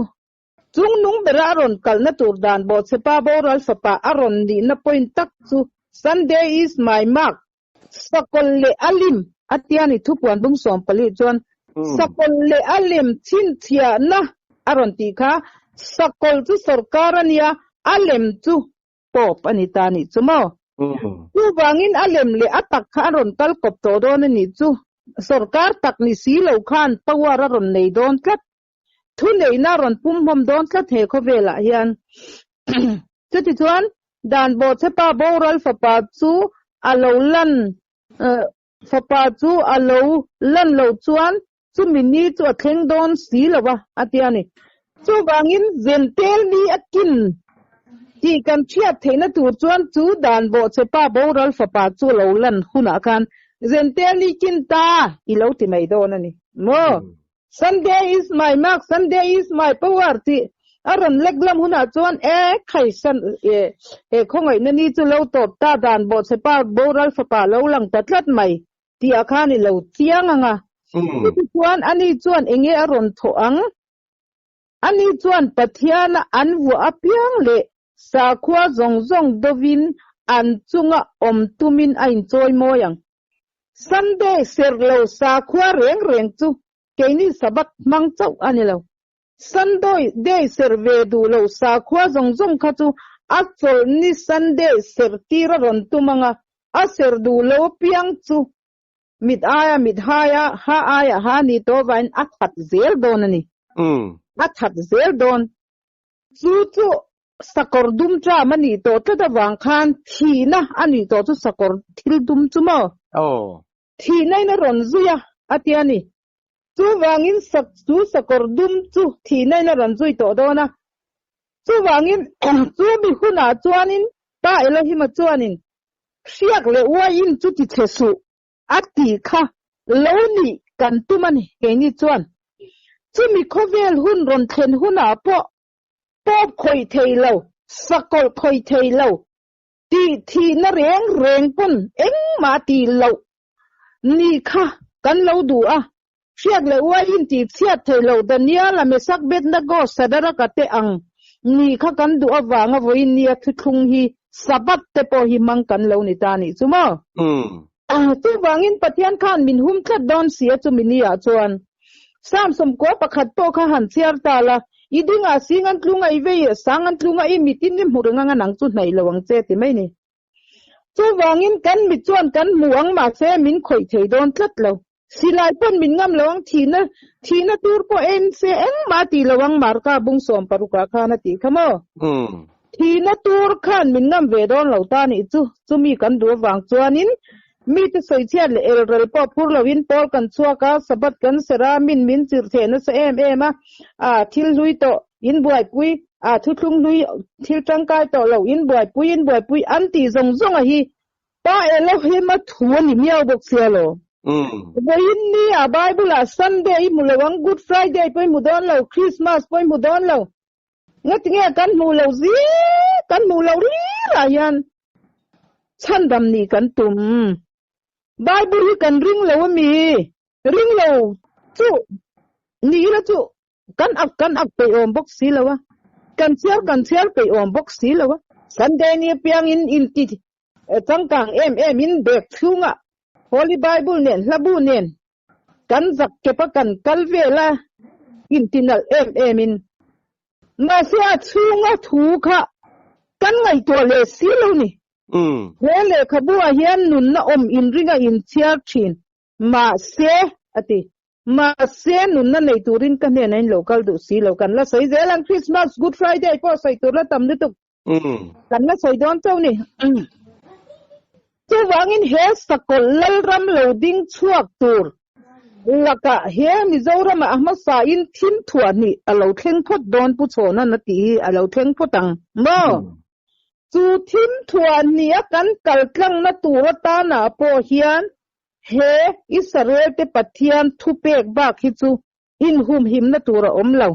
Chungnung bera a rawn kalna tur dan bawhchhepa boral fapa a rawn nihna point tak chu Sunday is my mark, Sakawlh leh a lim a tia ni thupuan bung 14 chuan sakawlh leh a lem chhinchhiahna a rawn tih kha sakawlh chu sorkar a nia a lem chu Pope a ni ta nih chu maw? Chuvangin a lem leh a tak kha a rawn kal kawp tawh dawn a nih chu. Sorkar tak ni si lo khan power a rawn nei dawn tlat. Thuneihna a rawn pumhmawm dawn tlat he khawvelah hian. Chutichuan dan bawhchhepa boral fapa chu a lo lan fapa chu a lo lan loh chuan chumi ni chu a thleng dawn si lo a, a ti a ni. Chuvangin Zentel ni a kin tih kan hriat theihna tur chuan chu dan bawhchhepa boral fapa chu a lo lan hunah khan Zentel ni kin ta i lo ti mai dawn a ni maw? Sunday is my mark, Sunday is my power tih a rawn lek lam hunah chuan e khai san e he khawngaihna ni chu lo tawp ta dan bawhchhepa boral fapa lo lang ta tlat mai tih ah khan i lo chiang ang a. Chuti chuan ani chuan enge a rawn thawh ang? Ani chuan Pathiana an vuah apiang leh sakhua zawng zawng dovin an chunga awm tumin a inchawi mawi ang. Sunday serh lo sakhua reng reng chu keini Sabbath hmang chauh a ni lo. Sunday day serh ve duh lo sakhua zawng zawng kha chu a chawlhni Sunday serh tir a rawn tum ang a, a serh duh lo apiang chu mit aia mit haia ha aia ha ni tawh vangin a that zel dawn a ni. A that zel dawn. Chu chu sakawr dum ṭam a nih tawh tlat avang khan thihna a nih tawh chu sakawr thil dum chu maw? Thihna in a rawn zui a, a ti a ni. Chuvangin sak chu sakawr dum chu thihna in a rawn zui tawh dawn a. Chuvangin chu mi hunah chuanin Pa Elohima chuanin hriak leh uaiin chu ti chhe suh a tih kha lo nih kan tum a ni keini chuan. Chumi khawvel hun rawn thlen hunah pawh pawp khawih thei lo, sakawlh khawih thei lo, tih thihna reng reng pawn engmah tih loh ni kha kan lo duh a. Hriak leh uaiin tih chhiat thei lo Daniel-a Mesak Abednego Sadaraka te ang ni kha kan duh avanga vawiin nia thuthlung hi Sabbath te pawh hi hmang kan lo ni ta nih chu maw? Chuvangin Pathian khan min hum tlat dawn si a chumi ni ah chuan Psalm 90 pawh kha han chhiar ta la, I dingah sing an tlung a, i vei eh sang an tlung a, i mitin i hmu reng anga nang chu hnaih lo ang che ti mai ni. Chuvangin kan mit chuan kan hmu ang mahse min khawih thei dawn tlat lo. Silai pawn min ngam lo ang, thihna thihna tur pawh en se engmah a tih lo ang Marka bung sawm parukah khan a tih kha maw? Thihna tur khan min ngam ve dawn lo ta nih chu, chumi kan duh avang chuanin mite sawichhiat leh elrel pawh phur loin pawl kan chhuak a, Sabbath kan serh a, min min chirh theh nasa em em a, a thil hlui tawh in buaipui, a thuthlung hlui thil tangkai tawh lo in buaipui in buaipui an tih zawng zawng a hi Pa Elohim a thu a ni miau bawk sia lo. Vawiin ni ah Bible ah Sunday i hmu lo ang, Good Friday pawh i hmu dawn lo, Christmas pawh i hmu dawn lo. Ngatinge kan hmuh lo zi, kan hmuh lo rir ah hian chhandam nih kan tum. Bible hi kan ring lo ami? Ring lo chu ni ila chu Kan ak kan ak peih awm bawk si lo a, kan chhiar kan chhiar peih awm bawk si lo a. Sunday ni apiangin inti changkang em em in bag chhungah Holy Bible nen hlabu nen kan zak kep a kan kal vel a, inti nalh em em in. Mahse a chhunga thu kha kan ngaihtuah leh si lo ni. He lehkhabu ah hian nunna awm inringa inchhiar thin mahse a ti. Mahse, nunna nei turin ka hnenah in lo kal duh si lo. Kan la sawi zel ang, Christmas, Good Friday pawh sawi tur la tam lutuk. Kan la sawi dawn chauh ni. Chuvangin he sakawlh Lalram lo ding chhuak tur lakah he Mizoramah a hmasain thim thuah hnih a lo thleng phawt dawn Pu Chhawna'n a tih hi a lo thleng phawt ang maw? Chu thim thuah hnih a kan kal tlangna tur atanah pawh hian He Israel-te Pathian thupek bak hi chu inhumhimna tur a awm lo.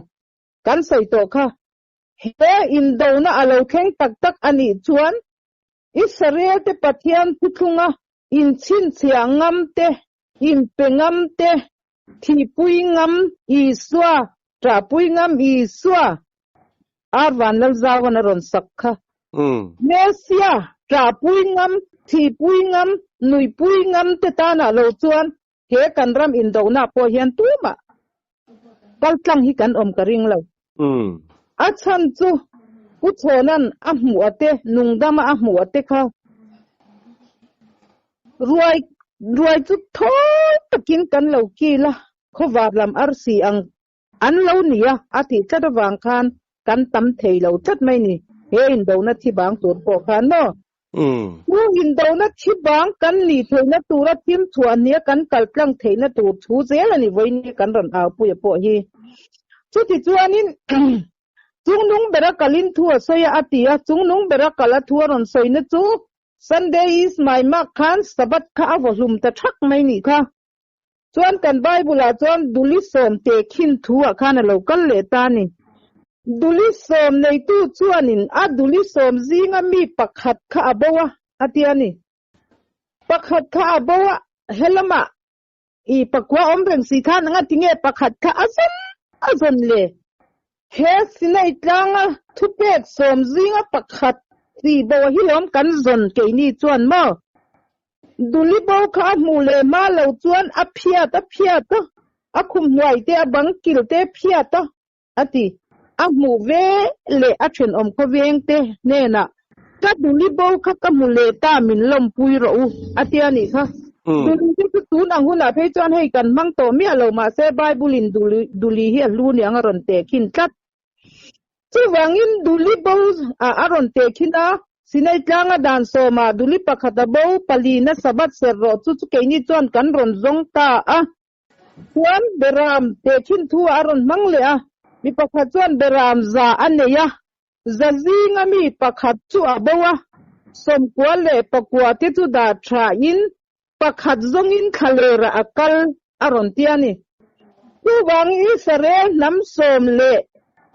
Kan sawi tawh kha, he indona a lo thleng tak tak a nih chuan Israel-te Pathian thuthlunga inchhinchhiah ngam te, inpe ngam te, thihpui ngam Isua, ṭahpui ngam Isua, Ar Vanlalzauan a rawn sak kha. Mesia, ṭahpui ngam, thihpui ngam, nuihpui ngam te tanah lo chuan he kan ram indohna pawh hian tumah kaltlang hi kan awm ka ring lo. A chhan chu Pu Chhawna'n a hmuh a te, nungdama a hmuh a te kha ruai ruai chu thawi takin kan lo kil a, khawvar lam arsi ang An lo ni a, a tih tlat avang khan kan tam thei lo tlat mai ni. He indona thi bang tur pawh khan maw? Chu indona thi bang kan nih theihna tura thim chhuah nia kan kal tlang theihna tur thu zel a ni vawiin kan rawn aupuia pawh hi. Chuti chuanin Chungnung bera kalin thu a sawi a, a ti a, Chungnung bera kal a thu a rawn sawina chu Sunday is my mark khan Sabbath kha a vaw hlum ta thak mai nih kha. Chuan kan Bible ah chuan Duli sawm teh khin thu ah khan a lo kal leh ta a ni. Duli sawm neitu chuanin a duli sawm zinga mi pakhat kha a bo a, a ti a ni. Pakhat kha a bo a, helamah i pakua awm reng si khan anga tinge pakhat kha a zawn a zawn le? He Sinai tlanga thupek sawm zinga pakhat tih bo hi lawm kan zawn keini chuan maw? Duli bo kha a hmuh leh hma lo chuan a phiat a phiat a, a khum hnuai te a bang kil te phiat a, a ti. A hmuh ve leh a thenawm khawveng te hnenah, Ka duli bo kha ka hmu leh ta min lawmpui rawh u, a ti a nih kha. Duli hi chu tun ang hunah phei chuan hei kan hmang tawh miah lo mahse Bible in duli duli hi a hlu niang a rawn tehkhin tlat. Chuvangin duli bo ah a rawn tehkhin a, Sinai tlanga dan sawmah duli pakhat a bo, palina Sabbath serh rawh chu chu keini chuan kan rawn zawng ta a. Chuan Beram tehkhin thu ah a rawn hmang leh a, mi pakhat chuan Beram za a nei a, za zinga mi pakhat chu a bo a, sawmkua leh pakua te chu dah thain pakhat zawngin thlalerah a kal a rawn ti a ni. Chuvang Israel hnam sawm leh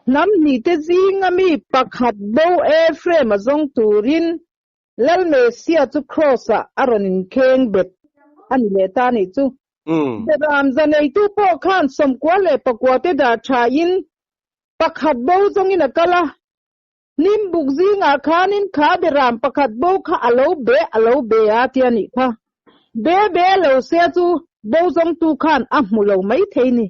hnam hnihte zinga mi pakhat bo Ephraim a zawng turin Lal Messiah chu Kraws-ah a rawn inkheng bet a ni leh ta a nih chu. Beram zaneitu pawh khan sawmkua leh pakua te dah thain pakhat bo zawngin a kal a, Hnim buk zingah khanin kha beram pakhat bo kha a lo be a lo be a ti a nih kha. Be be lo se chu bo zawngtu khan a hmu lo mai thei ni.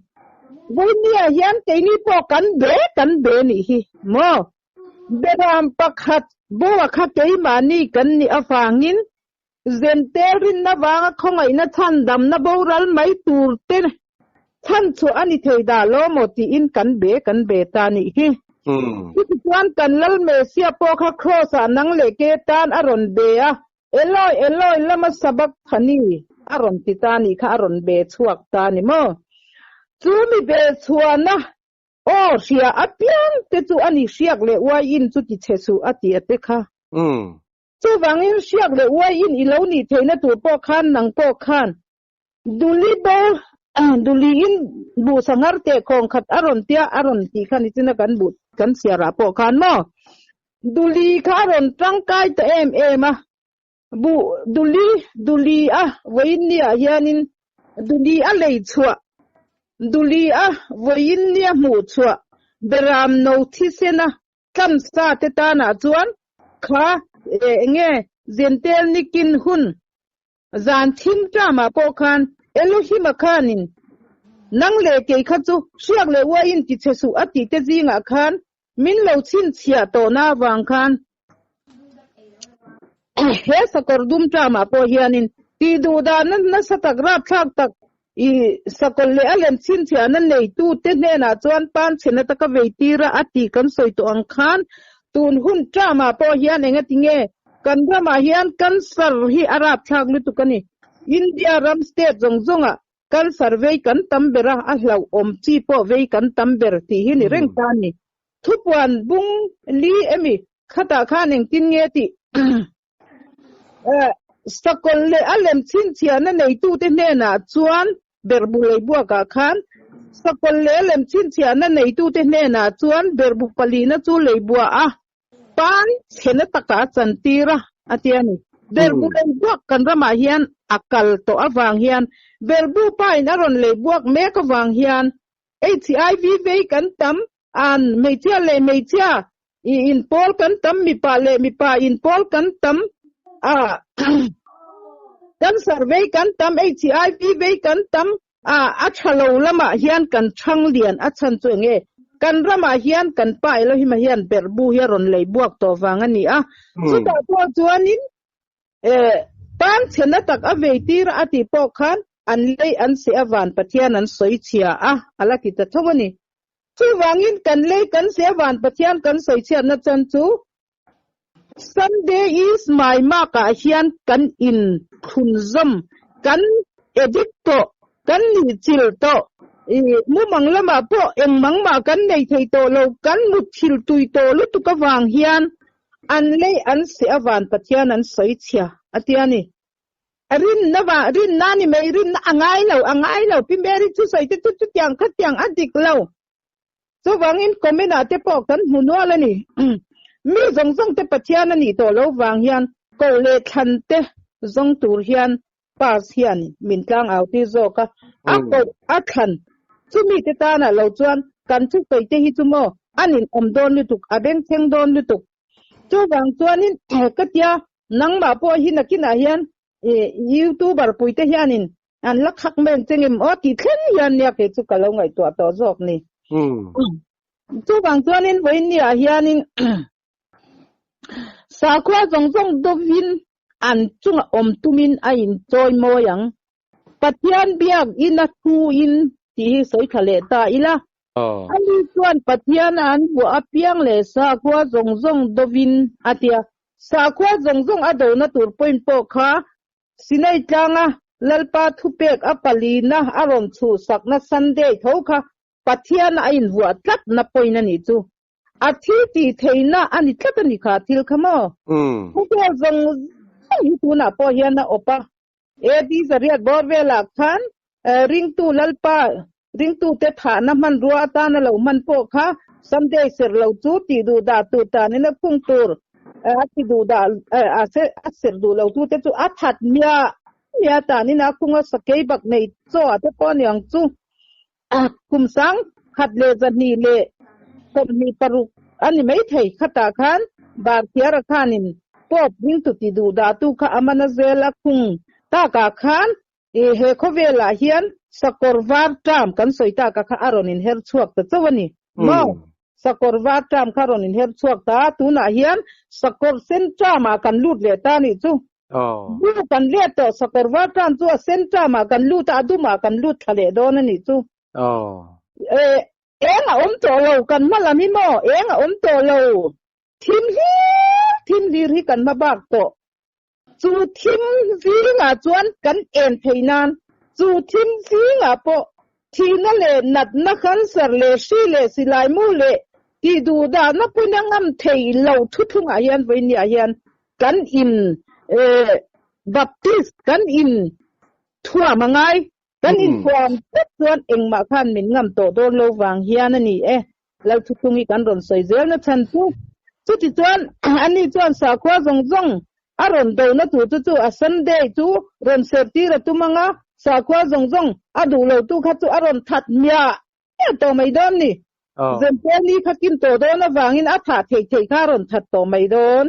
Vawinia hian keini pawh kan be kan be nih hi maw? Beram pakhat bo a kha keimahni kan nih avangin. Zentel rinna vanga khawngaihna chhandamna boral mai tur te chhan chhuah a ni thei dah lo maw tiin kan be kan be ta nih hi. Chutichuan kan Lal Messiah pawh kha Kraws ah nang leh ke tan a rawn be a, Eloi, Eloi, lama sabachthani a rawn ti ta nih kha a rawn be chhuak ta ni maw? Chu mi be chhuahna aw hria apiang te chu a ni hriak leh uaiin chu ti chhe suh a ti a te kha. Chuvangin hriak leh uaiin i lo nih theihna tur pawh khan nang pawh khan Duli bo Duliin buh sanghar teh khawng khat a rawn tia a rawn tih kha nichina kan buh kan chhiarah pawh khan maw Duli kha a rawn tangkai ta em em a buh Duli Duli a vawiin niah hianin Duli a lei chhuah Duli a vawiin nia hmuh chhuah Beram no thisena Tlamsa te tanah chuan kha enge Zentel nikin hun Zan thim tlamah pawh khan Elohim-a khanin, Nang leh kei kha chu hriak leh uaiin ti che suh a tih te zingah khan min lo chhinchhiah tawhna avang khan he sakawr dum tlamah pawh hianin tih duh dahna nasa tak rapthlak tak i sakawlh leh a lem chhinchhiahna neitute hnenah chuan pan chhena taka vei tira a tih kan sawi tawh ang khan tun hun tlamah pawh hian engatinge Kan ramah hian cancer hi a rapthlak lutuk a ni. India ram state zawng zawngah cancer vei kan tam ber a, a hlauhawm chi pawh vei kan tam ber tih hi ni reng ta a ni. Thupuan bung li emi khatah khan engtin nge tih sakawlh leh a lem chhinchhiahna neitute hnenah chuan berhbu lei buakah khan sakawlh leh a lem chhinchhiahna neitute hnenah chuan berhbu palina chu lei buah a Pan chhena takah a chantir a, a ti a ni. Berbu lei buak kan ramah hian a kal tawh avang hian Berbu pain a rawn lei buak mek avang hian HIV vei kan tam, an hmeichhia leh hmeichhia i inpawl kan tam, mipa leh mipa inpawl kan tam, a cancer vei kan tam, HIV vei kan tam, A, a tha lo lamah hian kan thang lian a chhan chu enge? Kan ramah hian kan pa Elohim-a hian berhbu hi a rawn lei buak tawh vang a ni a. Chutah pawh chuanin eh tan chhena tak a vei tir a tih pawh khan an lei an seh avan Pathian an sawi chhia a, a la ti ta tho a ni. Chuvangin kan lei kan seh avan Pathian kan sawi chhiatna chan chu Sunday is my mark ah hian kan in thlunzawm, kan edit tawh, kan nih chil tawh, i mumang lamah pawh engmang mah kan nei thei tawh lo, kan mutthil tui tawh lutuk avang hian an lei an seh avan Pathian an sawi chhia a ti a ni. Rinna va, rinna a ni mai, rinna a ngai lo, a ngai lo, Pi Mary thusawi te chu chutiang khatiang a dik lo. Chuvangin comment ah te pawh kan hmu nual a ni. Mi zawng zawng te Pathian a nih tawh lo vang hian koh leh thlan te zawng tur hian pass hian min tlang au tir zawk a, a koh a thlan chumi te tanah lo chuan kan thusawi te hi chu maw a nin awm dawn lutuk, a bengchheng dawn lutuk. Chuvang chuanin ka tia nangmah pawh hi nakinah hian youtuber puite hianin An la khak mai ang che ngem aw tih thleng hian nia kei chu ka lo ngaihtuah tawh zawk ni. Chuvang chuanin vawiin niah hianin sakhua zawng zawng dawvin an chunga awm tumin a inchawi mawi ang. Pathian biak ina thuin tih hi sawi thla leh ta ila. Ani chuan Pathian a an buah apiang leh sakhua zawng zawng dawvin a tia. Sakhua zawng zawng a dona tur point pawh kha Sinai tlanga Lalpa thupek a palina a rawn chhuhsakna Sunday tho kha Pathian a invuah tlatna point a nih chu. A thi tih theihna a ni tlat a ni kha thil kha maw? Khawvel zawng zawng hi tunah pawh hian a awp a. AD zariat bawr velah khan ringtu Lalpa ringtute thahna hmanrua atana lo hman pawh kha Sunday serh lo chu tih duh dah tur tanin a khung tur a ti duh dah a serh duh lo tute chu a that miah miah tanin a khung a sakei bak nei chaw ah te pawh aniang chu kum sang khat leh zahnih leh 26 a ni maithei khatah khan Barthiara khanin Pope ringtu ti duh dah tu kha a man a zel a khung takah khan I he khawvelah hian sakawr var term kan sawi tak a kha a rawn inher chhuak ta chauh a ni maw? Sakawr var term kha a rawn inher chhuak ta a, tunah hian sakawr sen term ah kan lut leh ta a nih chu. Bu kan let tawh sakawr var ṭam chu a sen ṭamah kan lut a, a dumah kan lut thla leh dawn a nih chu. Eng a awm tawh lo kan hma lam hi maw? Eng a awm tawh lo. Thim hlir thim hlir hi kan hma bak tawh. Chu thim zingah chuan kan en thei nan, chu thim zingah pawh thihna leh natna, cancer leh hri leh silai mu leh tih duh dahna pawhin a ngam thei lo thuthlungah hian vawinia hian kan in Baptist kan in thuam a ngai. Kan inthuam tlat chuan engmah khan min ngam tawh dawn lo vang hian a ni e. Lal thuthlung hi kan rawn sawi zel na chhan chu. Chuti chuan ani chuan sakhua zawng zawng a rawn do na tur chu chu a Sunday chu rawn serh tir a tum ang a, sakhua zawng zawng a duh lo tu kha chu a rawn that hmiah hmiah tawh mai dawn ni. Zempel ni kha kin tawh dawn avangin a thah theih theih kha a rawn that tawh mai dawn.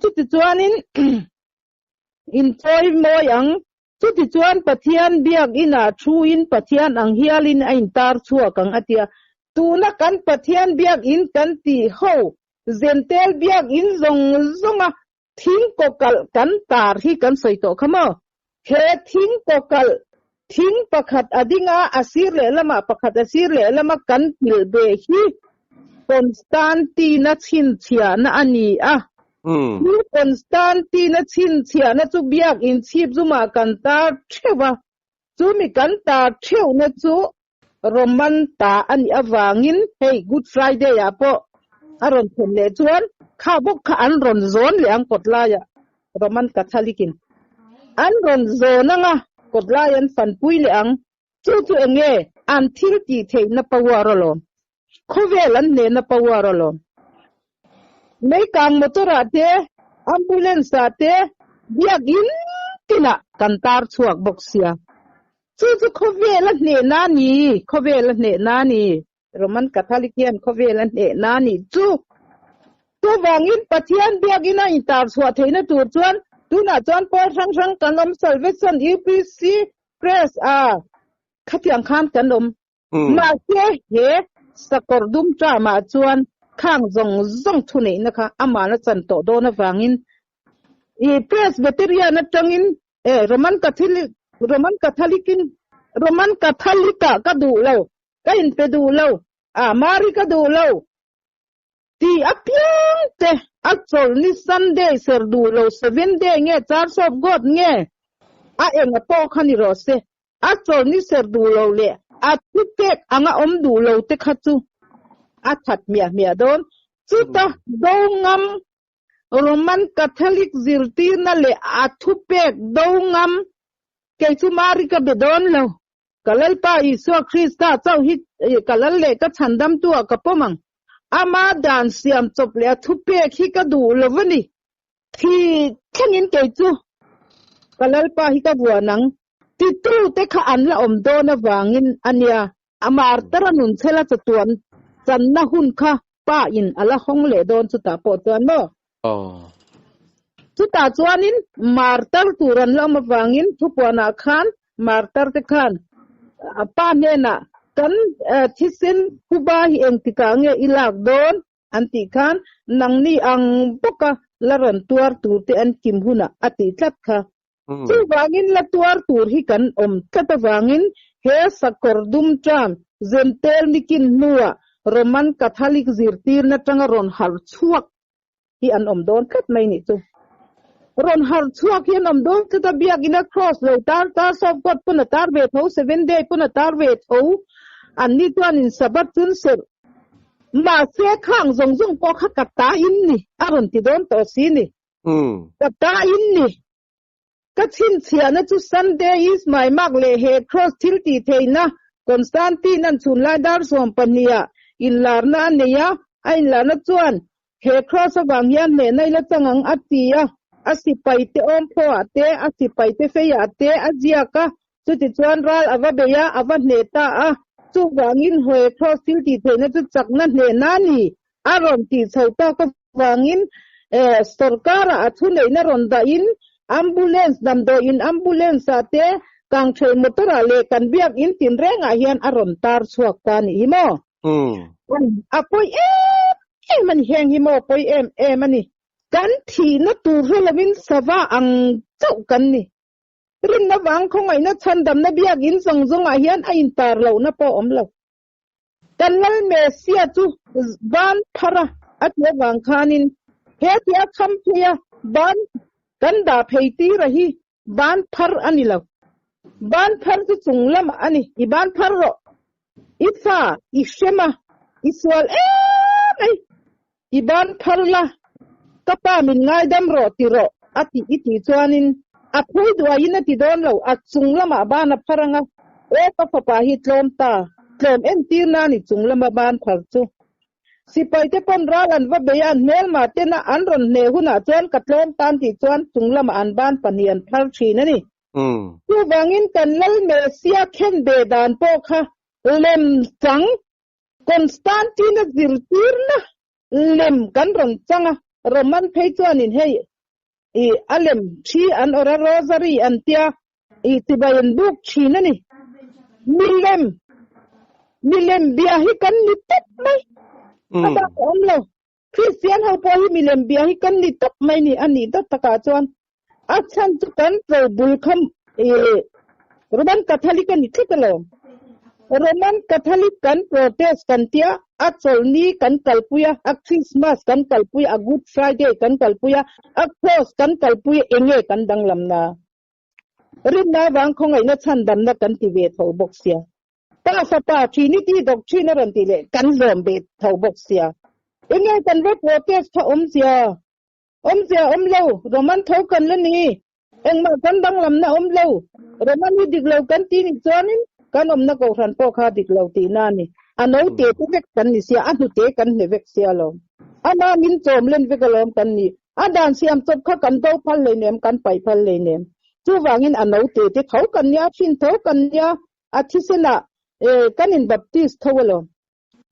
Chuti chuanin Inchawi mawi ang. Chutichuan Pathian biakinah thuin Pathian ang hialin a intar chhuak ang a tia. Tuna kan Pathian biakin kan tih ho Zentel biakin zawng zawnga thing kawkalh kan tar hi kan sawi tawh kha maw? He thing kawkalh thing pakhat a ding a, a sir lehlamah pakhat a sir lehlama kan pilh beh hi Constantine-a chhinchhiahna a ni a. Chu Constantine-a chhinchhiahna chu biakin chhip zumah kan tar theuh a. Chumi kan tar theuhna chu Roman ta a nih avangin hei Good Friday-ah pawh a rawn thlen leh chuan kha bawk kha an rawn zawn leh ang kawt laiah Roman Catholic-in an rawn zawn ang a, kawt lai an fanpui leh ang. Chu chu eng nge an thil tih theihna power alawm? Khawvel an hnehna power alawm. Meikang motor ah te, ambulance ah te, biakin tinah kan tar chhuak bawk sia. Chu chu khawvel a hnehna a ni, khawvel a hnehna a ni. Roman Catholic hian khawvel a hnehna a nih chu. Chuvangin Pathian biakin a intar chhuah theihna tur chuan tunah chuan pawl hrang hrang kan awm Salvation, UPC, Press a khatiang khan kan awm. Mahse he sakawr dum ṭamah chuan khang zawng zawng thuneihna kha amahna chan tawh dawn avangin i Presbyterian atangin e Roman Catholic Roman Catholic in Roman Catholic ah ka duh lo ka inpe duh lo a Mari ka duh lo ti apiang te a chawlh ni Sunday ser duh lo seven day nge Church of God nge a enga pawh kha ni rawh se a chawlh ni ser duh lo leh a thu pek anga awm duh lo te kha chu a that hmiah hmiah dawn chuta do ngam Roman Catholic zirtirna leh a thu pek do ngam kei chu Mari ka be dawn lo. Ka Lalpa Isua Krista chauh hi ka lal leh ka chhandamtu ah ka pawm ang. Ama dan siam chawp leh a thupek hi ka duh lo a ni. Thi thlengin kei chu ka Lalpa hi ka vuan ang. Titu te kha an la awm dawn avangin a nia. A martar a nun chhela chatuan channa hun kha Pa in a la hawng leh dawn chutah pawh chuan maw? Chutah chuanin martar tur an la awm avangin thupuanah khan martar te khan Pa hnenah kan thisen phuba hi engtikah nge i lak dawn an tih khan nangni ang bawka la rawn tuar tur te an kim hunah a tih tlat kha. Chuvangin la tuar tur hi kan awm tlat avangin he sakawr dum ṭam Zentel nikin hnuah Roman Catholic zirtirna ṭanga rawn harh chhuak hi an awm dawn tlat mai nih chu. Rawn harh chhuak hi an awm dawn tlat a, biakina cross lo tar tar Church of God pawn a tar ve tho, Seven Day pawn a tar ve tho, anni chuanin Sabbath chun serh mahse khang zawng zawng pawh kha ka ta in ni a rawn ti dawn tawh si ni. Ka ta in ni. Ka chhinchhiahna chu Sunday is my mark leh he cross thil tih theihna Constantine an chhun lai dar 12 ah inlarna a nei a, a inlarna chuan he cross avang hian hnehna ila chang ang a ti a, a sipai te awmphaw ah te, a sipai te fei ah te a ziak a, chutichuan ral a va bei a, a va hneh ta a, chuvangin he cross thil tih theihna chu chakna hnehna a ni a rawn tih chho tak avangin sorkar-ah a thuneihna rawn dahin ambulance damdawiin ambulance-ah te kangthei motor-ah leh kan biakin tinrengah hian a rawn tar chhuak ta a nih hi maw? A pawi em em a ni, heng hi maw pawi em em a ni. Kan thihna tur hre lovin sava ang chauh kan ni. Rinna vang khawngaihna chhandamna biakin zawng zawngah hian a intar lohna pawh a awm lo. Kan Lal Messia chu ban phara a tih avang khanin he tia kham pheia ban kan dah phei tira hi ban phar a ni lo. Ban phar chu chung lamah a ni. I ban phar rawh. I fa i hrem a, i sual em mai. I ban phar la, ka pa min ngaidam rawh ti rawh a tih i tih chuanin a phui duaiin a ti dawn lo, a chung lamah ban a phar ang a, aw ka fapa hi tlawm ta, tlawm entir nan i chung lama ban phar chu. Sipai te pawn ral an va bei a, an hmelma tena an rawn hneh hunah chuan ka tlawm tan tih chuan chung lamah an ban pahnih an phar thin a ni. Chuvangin kan Lal Messia khen ve dan pawh kha lem chang Constantine-a zirtirna lem kan rawn chang a, Roman phei chuanin hei i a lem thi an awrh a, rosary an tia i chibai an buk thin a ni. Milem, milem bia hi kan ni tawp mai, a bak a awm lo. Kristian ho pawh hi milem bia hi kan ni tawp mai ni, a nih dawt takah chuan a chhan chu kan tlo bul kha Roman Catholic a ni tlat alawm. Roman Catholic kan protest kan tia, a chawlhni kan kalpui a, a Christmas kan kalpui a, a Good Friday kan kalpui a, a Cross kan kalpui a, enge kan danglamna? Rinna avang khawngaihna chhandamna kan ti ve tho bawk sia. Pa fapa Trinity doctrine a rawn tih leh kan zawm ve tho bawk sia. Enge kan va protest kha awmzia? Awmzia awm lo, Roman tho kan la ni. Engmah kan danglamna awm lo. Roman hi dik lo kan ti nih chuanin kan awmna kohhran pawh kha dik lo tihna a ni. A note te vek kan ni sia, a hnute kan hne vek sia alawm. Ama min chawm len vek alawm kan ni. A dan siam chawp kha kan do phal hleinem, kan paih phal hleinem. Chuvangin a note te tho kan nia, hrin tho kan nia, A thisenah kan in baptist tho alawm.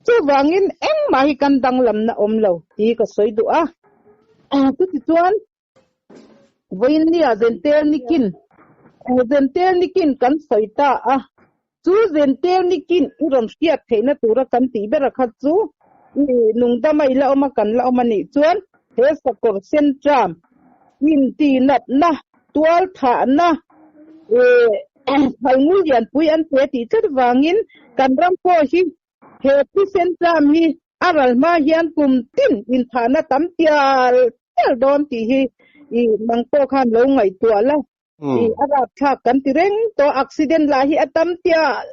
Chuvangin engmah hi kan danglamna awm lo tih ka sawi duh a. Chutichuan vawiin nia Zentel nikin Zentel nikin kan sawi ta a. Chu Zentel nikin i rawn hriat theihna tura kan tih ber a kha chu i nungdama i la awm a kan la awm a nih chuan he sakawr sen tram intihnatna tualthahna phalngul lianpui an pe tih tlat vangin kan ram pawh hi he thisen tlam hi a ral hma hian kum tin inthahna tam tial tial dawn tih hi i nang pawh khan lo ngaihtuah la. I a rapthlak kan ti reng tawh accident lah hi a tam tial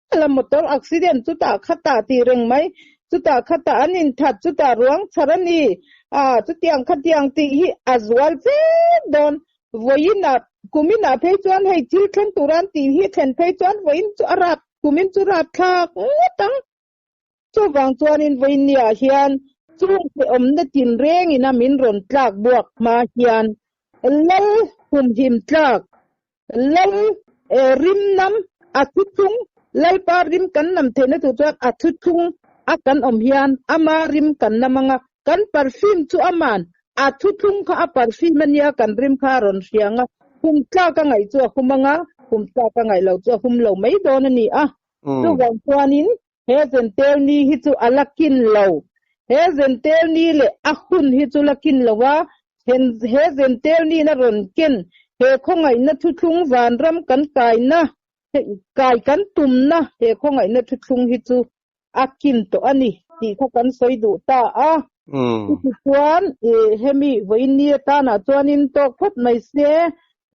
tial a motor accident chutah khatah tih reng mai chutah khatah an inthat chutah ruang chhar a ni a chutiang khatiang tih hi a zual zet dawn vawiinah kuminah phei chuan hei thil thleng tura an tih hi thlen phei chuan vawiin chu a rap kumin chu rapthlak ngawt ang chuvang chuanin vawiin niah hian chung hrehawmna tinrengin a min rawn tlak buak hma hian lal humhim tlak Lal rim nam a thuthlung, Lalpa rim kan nam theihna tur chuan a thuthlung a kan awm hian ama rim kan nam ang a, kan perfume chu aman a thuthlung kha a perfume a nia kan rim kha a rawn hria ang a, hum tlak a ngaih chu a hum ang a, hum tlak a ngaih loh chu a hum lo mai dawn a ni a. Chuvang chuanin he zentel ni hi chu a la kin lo. He zentel ni leh a hun hi chu la kin lo a, he zentel niin a rawn ken he khawngaihna thuthlung vanram kan kaina, kai kan tumna he khawngaihna thuthlung hi chu a kin tawh a ni tih kha kan sawi duh ta a. Chutichuan hemi vawiin ni atanah chuanin tawk phawt mai se.